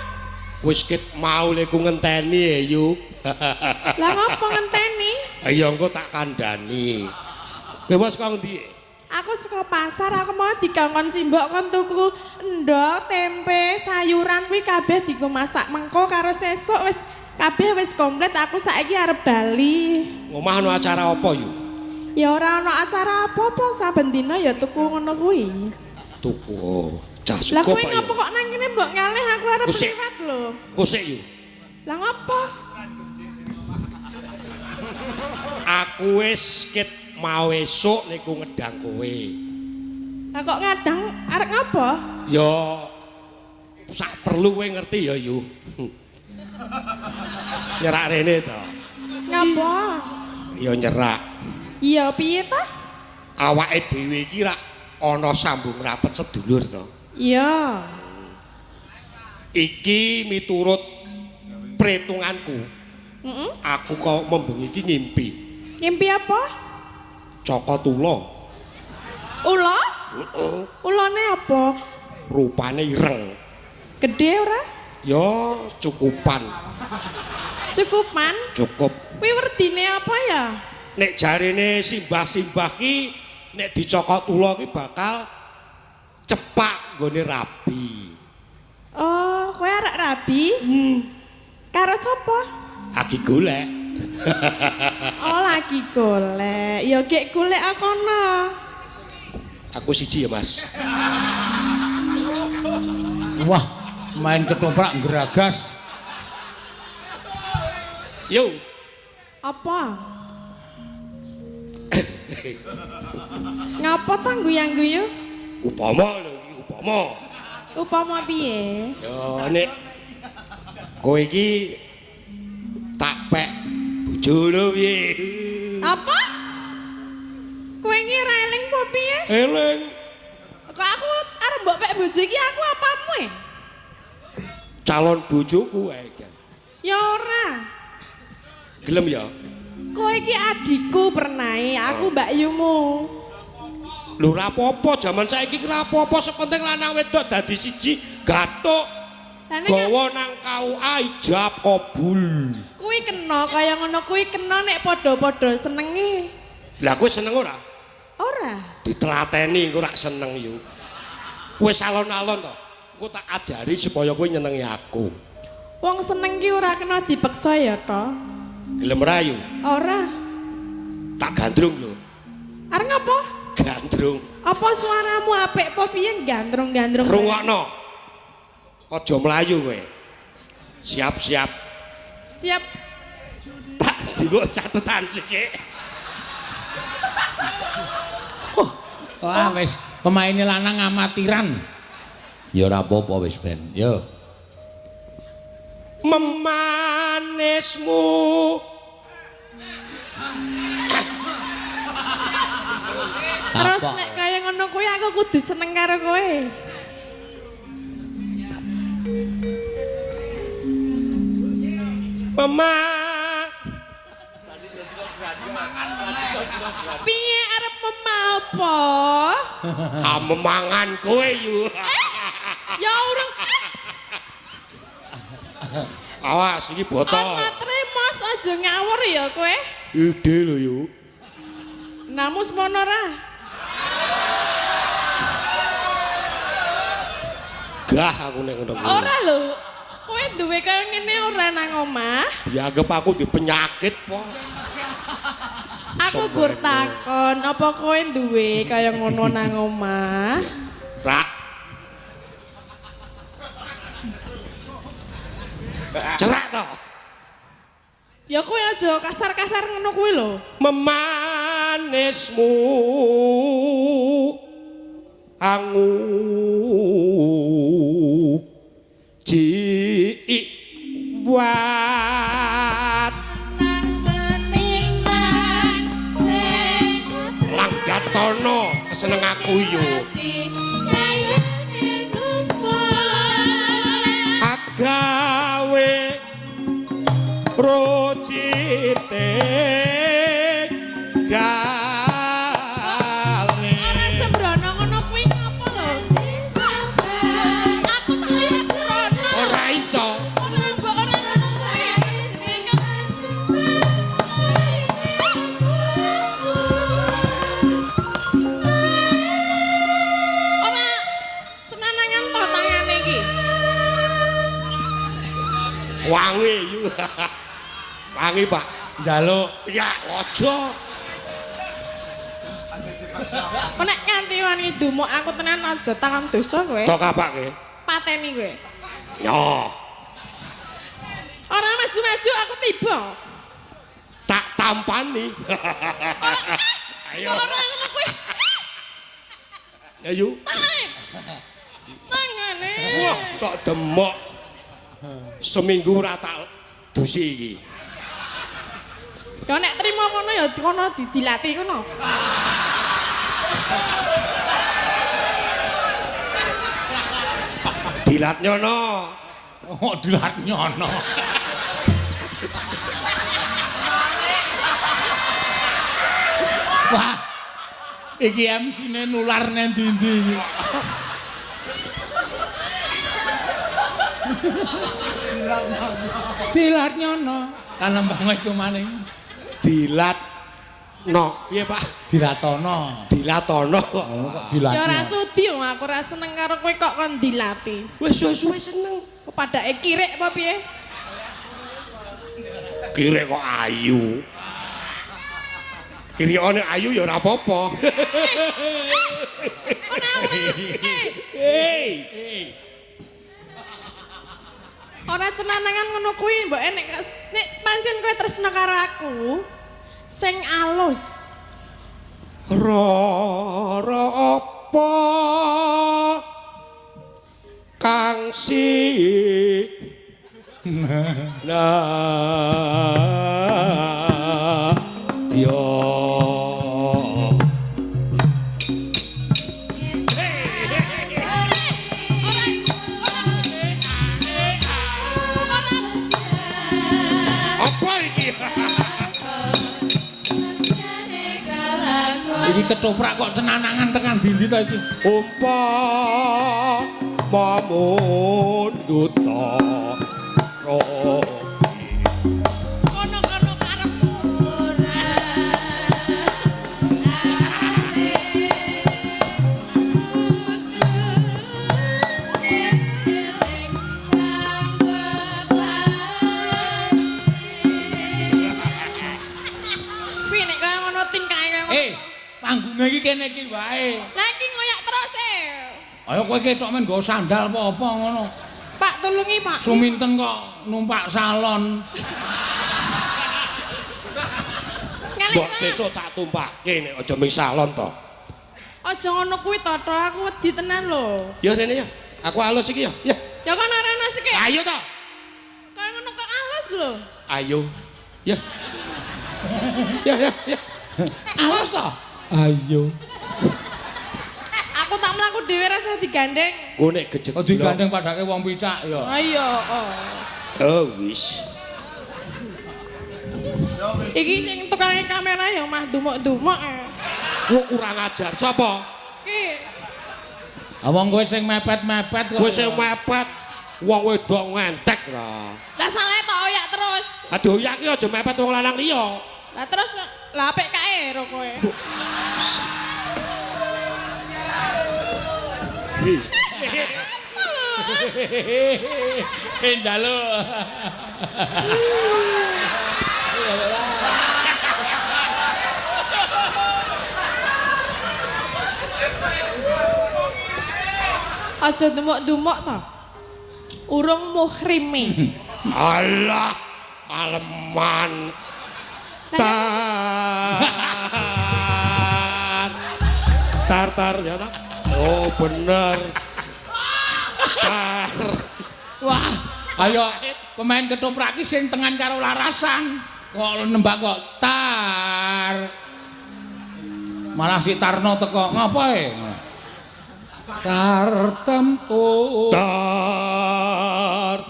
Wis ket mau le ku ngenteni ya, Yu. Lah ngopo ngenteni? Ya engko tak kandhani. Kowe wis kok ngendi? Aku saka pasar, aku mau dikongkon simbok kon tuku endhog, tempe, sayuran kuwi kabeh dienggo masak mengko karo sesuk wis kabeh wis komplit aku saiki arep bali. Omah ana acara apa, Yu? Ya ora ana acara apa-apa, saben dina ya tuku ngono kuwi. Tuku. Oh, cah Lah suka kowe Pak. ngopo kok nang kene mbok ngalih aku arep liwat lho. Kosik, Yu. Lah ngopo? Aku wis ket mau esuk niku ngedang kowe. Lah kok ngadang arep ngopo? Ya sak perlu kowe ngerti ya, Yu. Nyerak rene to. Ngapa? Ya nyerak. Iya piye ta? Awake dhewe iki rak ana sambung rapet sedulur to. Iya. Iki miturut perhitunganku. Heeh. Aku kok membengi iki ngimpi. Ngimpi apa? Cokot ula. Ula? Heeh. Ulane apa? Rupane ireng. Gede ora? Ya cukupan. Cukupan? Cukup. Kuwi werdine apa ya? Nek jarene simbah-simbah ki nek dicokot ula ki bakal cepak nggone rabi. Oh, kowe arek rabi? Karo sapa? Lagi golek. Oh, lagi golek. Ya gek golek kono. Aku siji ya, Mas. Wah, main ketoprak geragas. Yo. Apa? Ngapa ta guyang-guyu? Upama lho iki, upama. Upama piye? Ya nek kowe iki tak pek bojo lho piye? Apa? Kowe iki ora eling apa piye? Eling. Kok aku arep mbok pek bojo iki aku apamu e? Calon bojoku ae kan. Ya ora. Gelem ya? Kowe iki adikku pernae, aku mbakyumu. Lho ora apa-apa, jaman saiki ora apa-apa, sepenting lanang wedok dadi siji, gathuk. Gawa nang KUA ijab kabul. Kuwi kena kaya ngono kuwi kena nek padha-padha senenge. Lah kowe seneng ora? Ora. Ditelateni engko rak seneng yo. Wis alon-alon to. Engko tak ajari supaya kowe nyenengi aku. Wong seneng ki ora kena dipeksa ya to. Gelem ra yo? Ora. Tak gandrung lho. Arep ngapa? Gandrung. Apa suaramu apik apa piye gandrung-gandrung? Rungokno. Aja mlayu kowe. Siap-siap. Siap. Tak diwok catetan sithik. Wah, wis pemaine lanang amatiran. Ya ora apa-apa wis ben. Yo. Memanismu. Terus nek kaya ngono kuwi aku kudu seneng karo kowe. Mema. Piye arep mema apa? Ha memangan kowe yu. Ya urung. Awas iki botol. Ana tremos aja ngawur ya kowe. Ide lho yu. Namu semono ra. Gah aku nek ngono kuwi. Ora lho. Kowe duwe kaya ngene ora nang omah. Dianggep aku di penyakit po. Aku gur takon, apa kowe duwe kaya ngono nang omah? Ra. Cerak to. Ya kowe aja kasar-kasar ngono kuwi lho. Memanismu angu jiwat Nang seniman sing langgatono seneng aku yo agawe rocite gale. Ora sembrono ngono kuwi ngapa lho? Aku tak lihat sembrono. Ora iso. Ora mbok ora ngono kuwi. Ora cenanangan to tangane iki. Wangi yu. Wangi, Pak. Njaluk. Ya aja. Kok nek nganti wani dumuk aku tenan aja tangan dosa kowe. Tok apake? Pateni kowe. Yo. Ora maju-maju aku tiba. Tak tampani. Ora. Ayo. Ora ngono kuwi. Ya yu. Tangane. Tangane. Wah, tok demok. Seminggu ora tak dusi iki. Ya nek trimo kono ya kono didilati kono. Dilat nyono. Oh, dilat nyono. Wah. Iki MC-ne nular nang ndi-ndi iki. Dilat nyono. Lan lembang iku maning. Dilat no. Piye, Pak? Dilatono. Dilatono. Oh, kok dilat. Ya ora sudi wong aku ora seneng karo kowe kok kon dilati. Wis suwe-suwe seneng. Kok padake kirik apa piye? Kirik kok ayu. Kirikane ayu ya ora apa-apa. Ora ora. Hei. Ora cenanangan ngono kuwi mbok nek nek pancen kowe tresno karo aku sing alus. Rara apa kang si Nadya. Apa iki? Iki ketoprak kok cenanangan tekan ndi-ndi to iki? Umpama mundut Kono-kono karepmu. Ora. Kuwi nek kaya ngono tingkahe kaya ngono. Panggunge iki kene iki wae. Lah iki ngoyak terus e. Ayo kowe ketok men nggo sandal apa-apa ngono. Pak tulungi, Pak. Suminten kok numpak salon. Mbok sesuk tak tumpake nek aja ming salon to. Aja ngono kuwi to, Tok. Aku wedi tenan lho. Ya rene ya. Aku alus iki ya. Ya. Ya kono rene sik. Ayo to. Kaya ngono kok alus lho. Ayo. Ya. Ya ya ya. Alus to? Ayo. Aku tak mlaku dhewe rasa digandeng. Engko nek gejek. Oh digandeng padake wong picak ya. Ayo, oh. Oh wis. Iki sing tukange kamera ya mah dumuk-dumuk. Wong kurang ajar sapa? Iki. Ah wong kowe sing mepet-mepet kok. Kowe sing mepet wong wedok ngentek ra. Lah salah terus. Ha dioyak ki aja mepet wong lanang liya. Lah terus lah apik kae ro kowe. Njaluk. Aja dumuk-dumuk to. Urung muhrime. Alah, aleman. Tar. Tar tar ya ta? Oh, bener. Tar. Wah, ayo pemain ketoprak ki sing tengan karo larasan. Kok nembak kok tar. Malah si Tarno teko, ngapa e? Tar temtu. Tar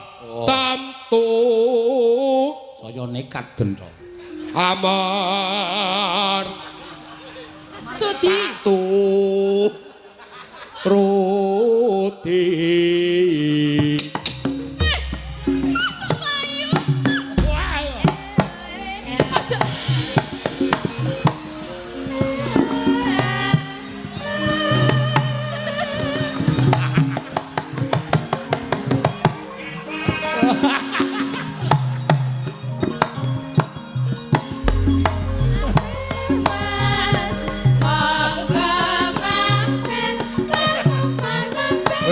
temtu. Saya nekat gentho. Amar Sudi. tu ruti. Aja.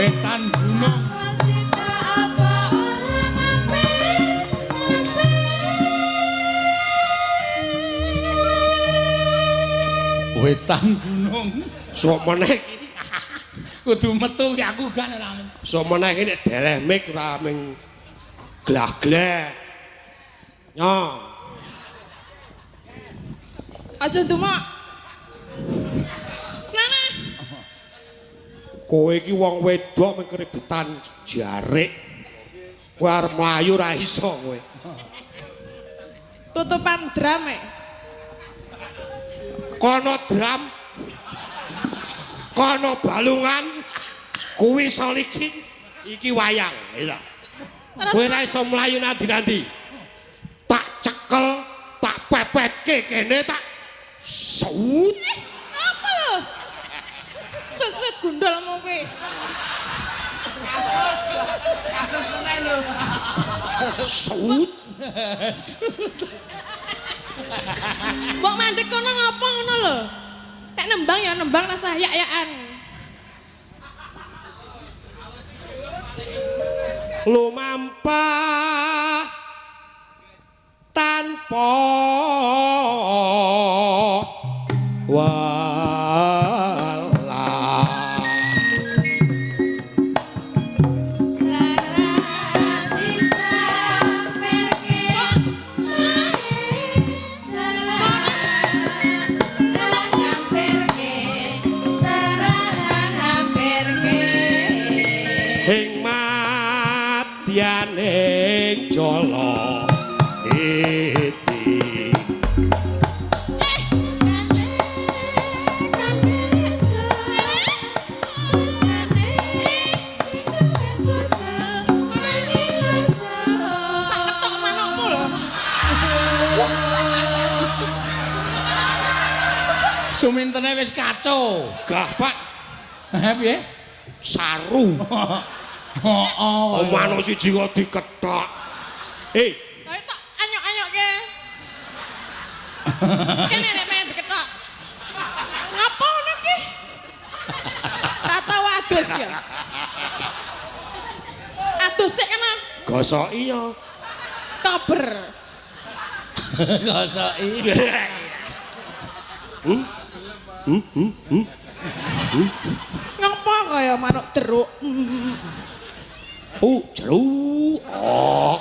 Wetan gunung. Wetan gunung. Sok meneh iki. Kudu metu ki aku gak ora. Sok meneh iki nek deleh mik ora ming glah-gleh. Nyo. Aja dumuk. Nana. Kowe iki wong wedok ming keribetan jarik. Kowe arep mlayu ora iso kowe. Tutupan drum e. Kono drum. Kono balungan. Kuwi solikin. Iki wayang, ya. Kowe ora iso mlayu nanti-nanti. Tak cekel, tak pepetke kene tak sut. Apa lho? Sut-sut gundulmu kuwi. Kasus meneh lho. Sut. Mbok mandek kono ngopo ngono lho? Nek nembang ya nembang rasah yak-yakan. Lumampah tanpa welas. Ing madyaning jala iti. Tak ketok manukmu lho. Sumintene wis kacau. Gah, Pak, Heh piye? saru. Heeh. Manuk siji kok dikethok. Eh, Kaya tak anyok-anyokke. Kene nek pengen diketok. Ngapa ngono ki? Ra tau adus ya. Adus sik kena gosoki ya. tober. Gosoki. Hmm? Hmm, hmm, hmm. Ngapa kaya manuk jeruk? Oh, jeruk. Oh.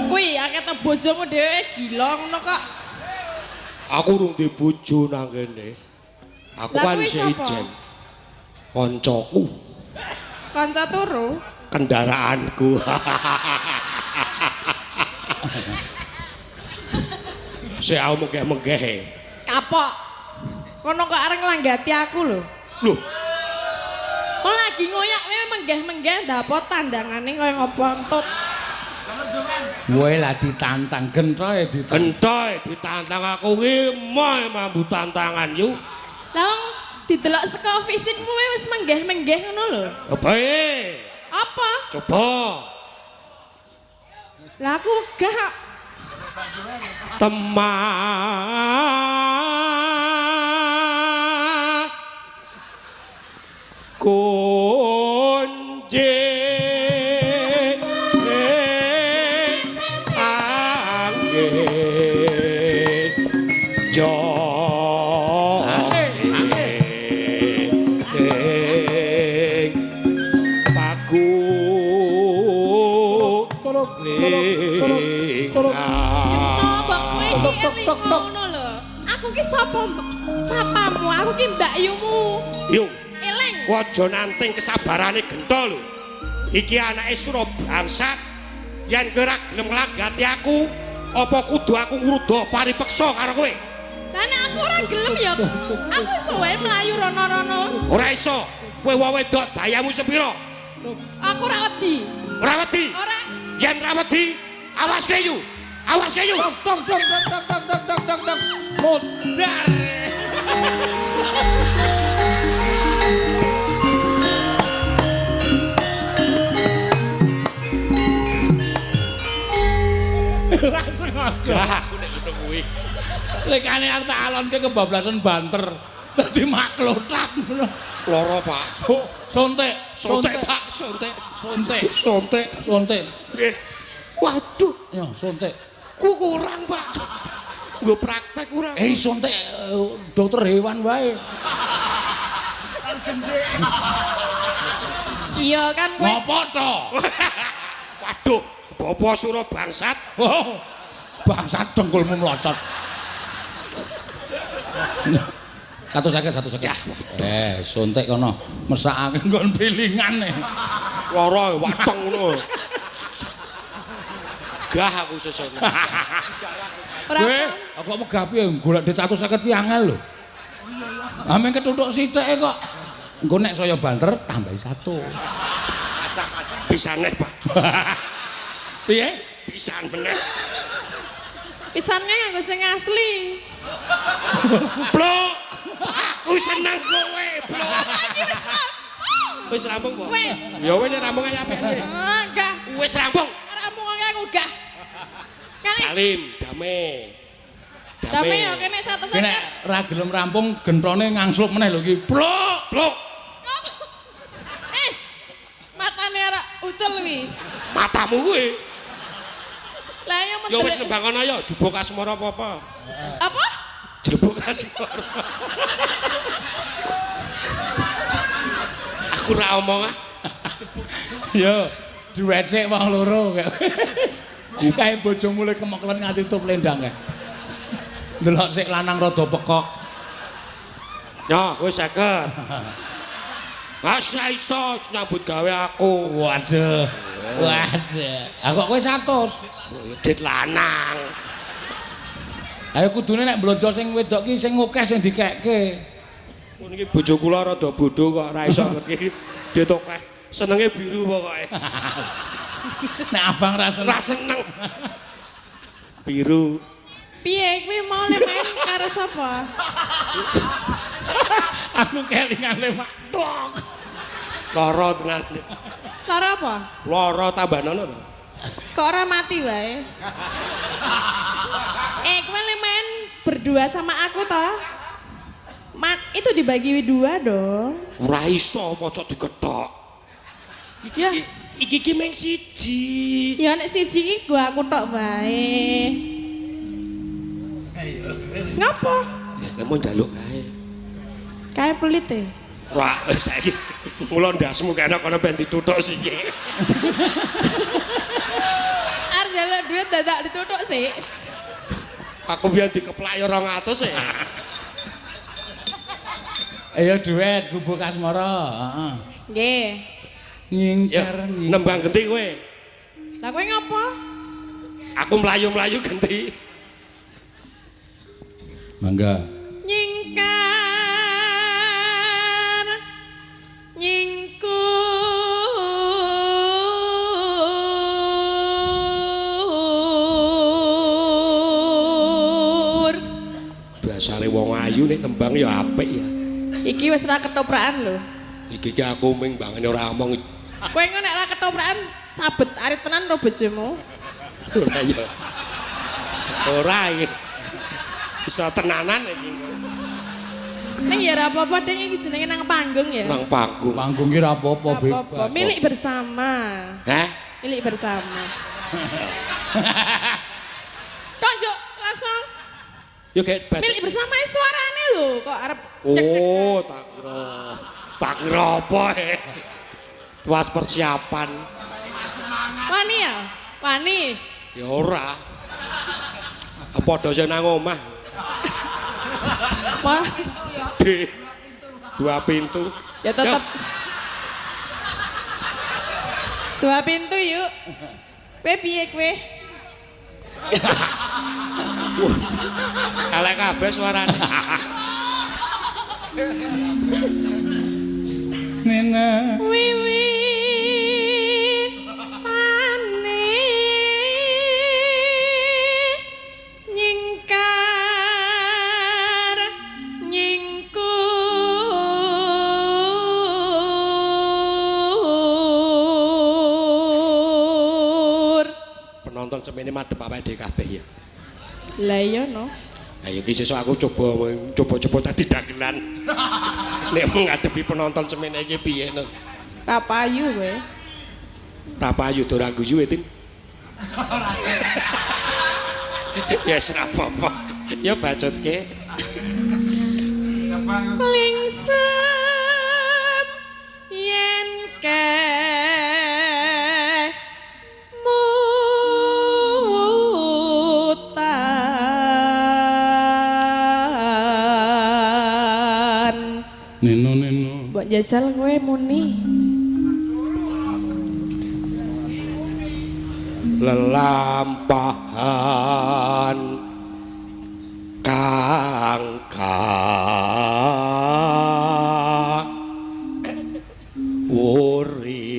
Kuwi akeh to bojomu dhewe gila ngono kok. Aku urung duwe bojo nang kene. Aku Lah kan kuwi isih sapa? ijen. Koncoku, Kanca turu. kendaraanku. Sik aku menggeh-menggehe. Kapok. Kono kok arep nglanggati aku lho. Lho. Kok lagi ngoyak kowe menggeh-menggeh ndapot tandangane kaya ngopo entut. Kowe lah ditantang gentoe ditantang. Gentoe ditantang aku ki moh mambu tantangan yu. Lah wong didelok saka fisikmu wis menggeh-menggeh ngono lho. Bae. Apa? Coba. Lah aku wegah kok. Temah kunci angin jong paku ngono lho. Aku ki sapa sapamu? Aku ki mbakyumu. Yo. Eling. Aja nanting kesabarane gento lho. Iki anake Sura bangsat. Yen kowe ora gelem nglanggati aku, apa kudu aku ngruda paripeksa karo kowe? Lah nek aku ora gelem ya aku iso wae mlayu rono-rono. Ora iso. Kowe wong wedok dayamu sepira? Aku ora wedi. Ora wedi? Ora. Yen ora wedi, awas kowe yu. Awas kayu. Tok tok tok tok tok tok tok tok tok. Modar. Ora sengaja. Aku nek ngono kuwi. Lekane arep tak alonke kebablasan banter. Dadi maklothak ngono. Lara, Pak. Sontek, sontek, Pak, sontek. Sontek, sontek, sontek. Nggih. Waduh, yo sontek. Ku kurang, Pak. Nggo praktek kurang. Sontek dokter hewan wae. Iya kan kowe. Ngopo to? Waduh, Bapak Sura bangsat. Oh, bangsat dengkulmu mlocot. 150, 150. Ya. Sontek kono mesakake nggon pilingan. Lara wateng ngono. Gah aku sesuk. Kowe kok megah piye golek duit 150 ki angel lho. Ah meng ketuthuk sithike kok. Engko nek saya banter tambahi 1. Pisan neh, Pak. Piye? Pisan meneh. Pisane nganggo sing asli. Blok. Aku seneng kowe, blok. Iki wis rampung. Wis rampung, Pak. Wis. Ya wis rampung ae apike. Enggak. Wis rampung. Rampung aku gah. Kali. Salim, dame. Dame ya kene 150. Nek ra gelem rampung genthone ngangslup meneh lho iki. Blok, blok. Matane ora ucul wi. Matamu kuwi. Lah ya Ya wis nembang kono ya, jebuk asmara apa-apa. Apa? Jebuk asmara. Aku ora omong ah. Yo, duet sik wong loro. Kae bojomu le kemeklen nganti tup lendang kae. Ndelok sik lanang rada pekok. Ya, kowe 50. Mas ra iso nyambut gawe aku. Waduh. Waduh. Aku kok kowe 100. Dit lanang. Ayo kudune nek blonjo sing wedok ki sing akeh sing dikekke. Niki bojo kula rada bodho kok ora iso ngerti. Dit akeh. Senenge biru pokoke. Nek abang ra seneng. Ra seneng. Biru. Piye kuwi mau le main karo sapa? Aku kelingan le mak tok. Lara tenan. Lara apa? Lara tambahnono to. Kok ora mati wae? Kowe le main berdua sama aku toh? Itu dibagi dua dong. Ora iso mocok dikethok. Ya. Iki ki mung siji. Ya nek siji iki gua aku tok wae. Ngapa? Ya mau njaluk kae. Kae pelit e. Wah, saiki mula ndasmu kene kono ben dituthuk siki. Arep njaluk duit dadak dituthuk sik. Aku biyen dikeplak ya 200 e. Ayo duet gubuk asmara, heeh. Nggih. Nyingkar nembang genti kowe. Lah kowe ngopo? Aku mlayu-mlayu genti. Mangga. Nyingkar Dasare wong ayu nek nembang ya apik ya. Iki wis ra ketoprakan lho. Iki ki aku ming mbangane ora omong. Kowe engko nek ra ketoprakan sabet arit tenan ro bojomu. Ora ya. Ora iki. Bisa tenanan iki. Ning ya ora apa-apa ding iki jenenge nang panggung ya. Nang panggung. Panggung ki ora apa-apa bebas. Milik bersama. Hah? Milik bersama. Kok njuk langsung Yo kayak baca. Milik bersama suarane lho kok arep. Oh, tak kira. Tak kira apa e. Tuas persiapan. Wani ya? Wani. Ya ora. Padha sing nang omah. Wah. D. Dua pintu. Ya tetep. Dua pintu yuk. Kowe piye kowe? Elek kabeh suarane. Nena. Wiwi pane nyingkar nyingkur. Penonton semene madhep awake dhewe kabeh ya. Lah iya no. Ayo iki sesuk aku coba-coba dadi dagelan. Nek menghadapi penonton semene iki piye no? Ra payu kowe. Ra payu do ra guyu e, Tim. Ya wis ra apa-apa. Ya bacotke. Lingsem yen ke Nino nino. Mbok jajal kowe muni. Lelampahan kang wuri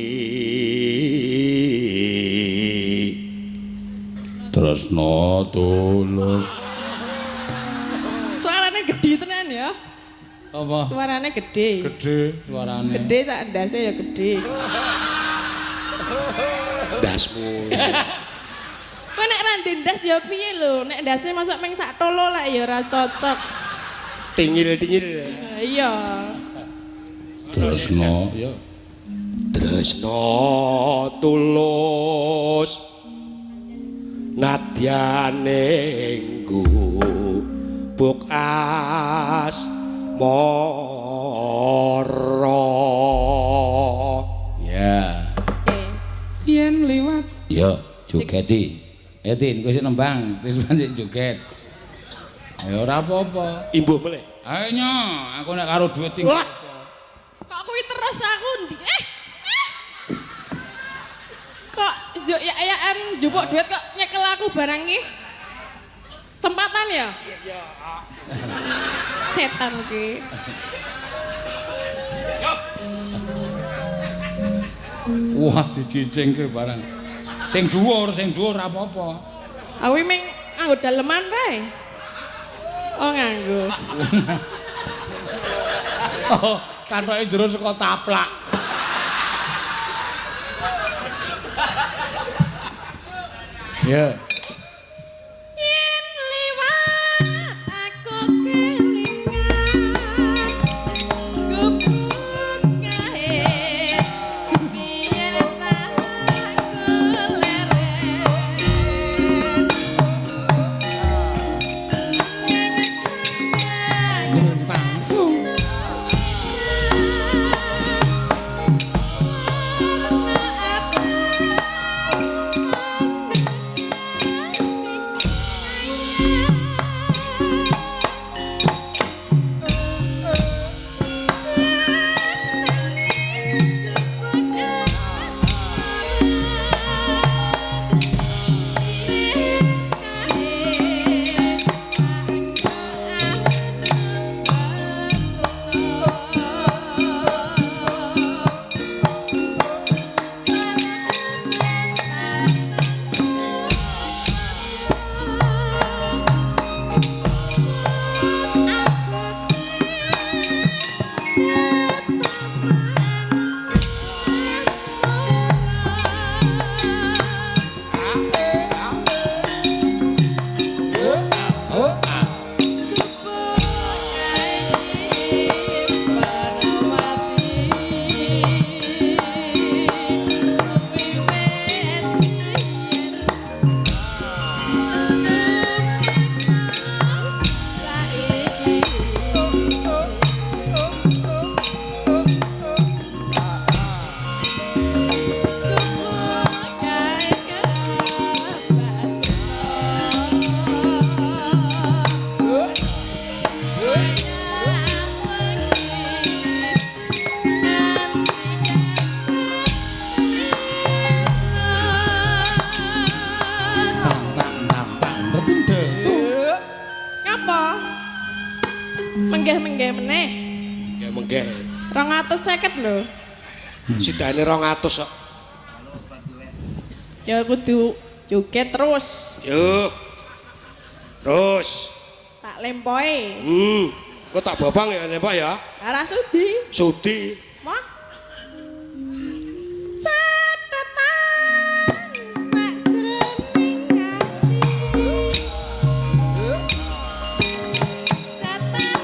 tresno tulus. Suarane gedhi tenan ya. Apa? Suarane gede. Gede suarane. Gede sak ndase ya gede. Ndasmu. Kowe nek ra ndas ya piye lho? Nek ndase mosok meng sak tolo lek ya ora cocok. Tingil-tingil. Iya. Tresno ya. Tresno tulus nadyane gubuk as moro. Ya. Yen liwat. Ya, jogeti. Eh, Tin, kowe sik nembang, wis pancen joget. Ya ora apa-apa. Imbuh meleh. Ayo nyo, aku nek karo dhuwit tinggi. Wah. Kok kuwi terus aku ndi? Kok juk ya-yaan njupuk dhuwit kok nyekel aku barang iki? Sempatan ya? Iya. Setan ki. Wah, dicicingke barang. Sing dhuwur ora apa-apa. Aku ming nganggo daleman bae. Oh, nganggo. Oh, katoke jero saka taplak. Ya. Yen liwat aku kelingan gubuk kae biyen tak leren 150 lho. Sidane 200 kok. Ya kudu joget terus. Yo. Terus. Tak lempoe. Kok tak bobang ya lempok ya? Ora sudi. Sudi. Mah. Catatan sakjroning ati. Datang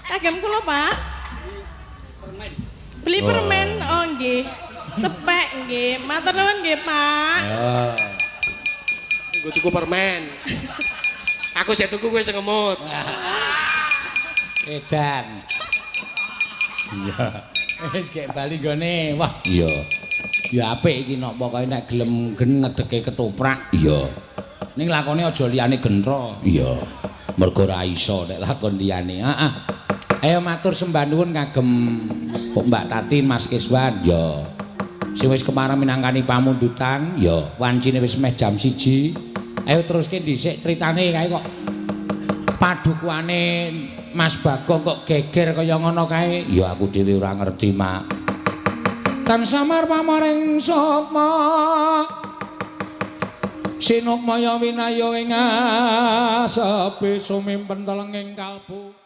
Kagem kula, Pak. Beli permen, oh nggih. Cepek nggih. Matur nuwun nggih, Pak. Ya. Nggo tuku permen. Aku sik tuku kowe sing ngemut. Edan. Iya. Wis gek bali nggone. Wah, iya. Ya apik iki nok pokoke nek gelem gen ngedeke ketoprak. Iya. Ning lakone aja liyane gentro. Iya. Mergo ora iso nek lakon liyane. Heeh. Ayo matur sembah nuwun kagem Mbak Tatin, Mas Kiswan. Ya. Sing wis kemarang minangkani pamundutan. Ya. Wancine wis meh jam 1. Ayo teruske dhisik critane kae kok padukuane Mas Bagong kok geger kaya ngono kae. Ya aku dhewe ora ngerti, Mak. Tan samar pamaring sukma sinukmaya winaya ing asepe sumimpen telenging kalbu.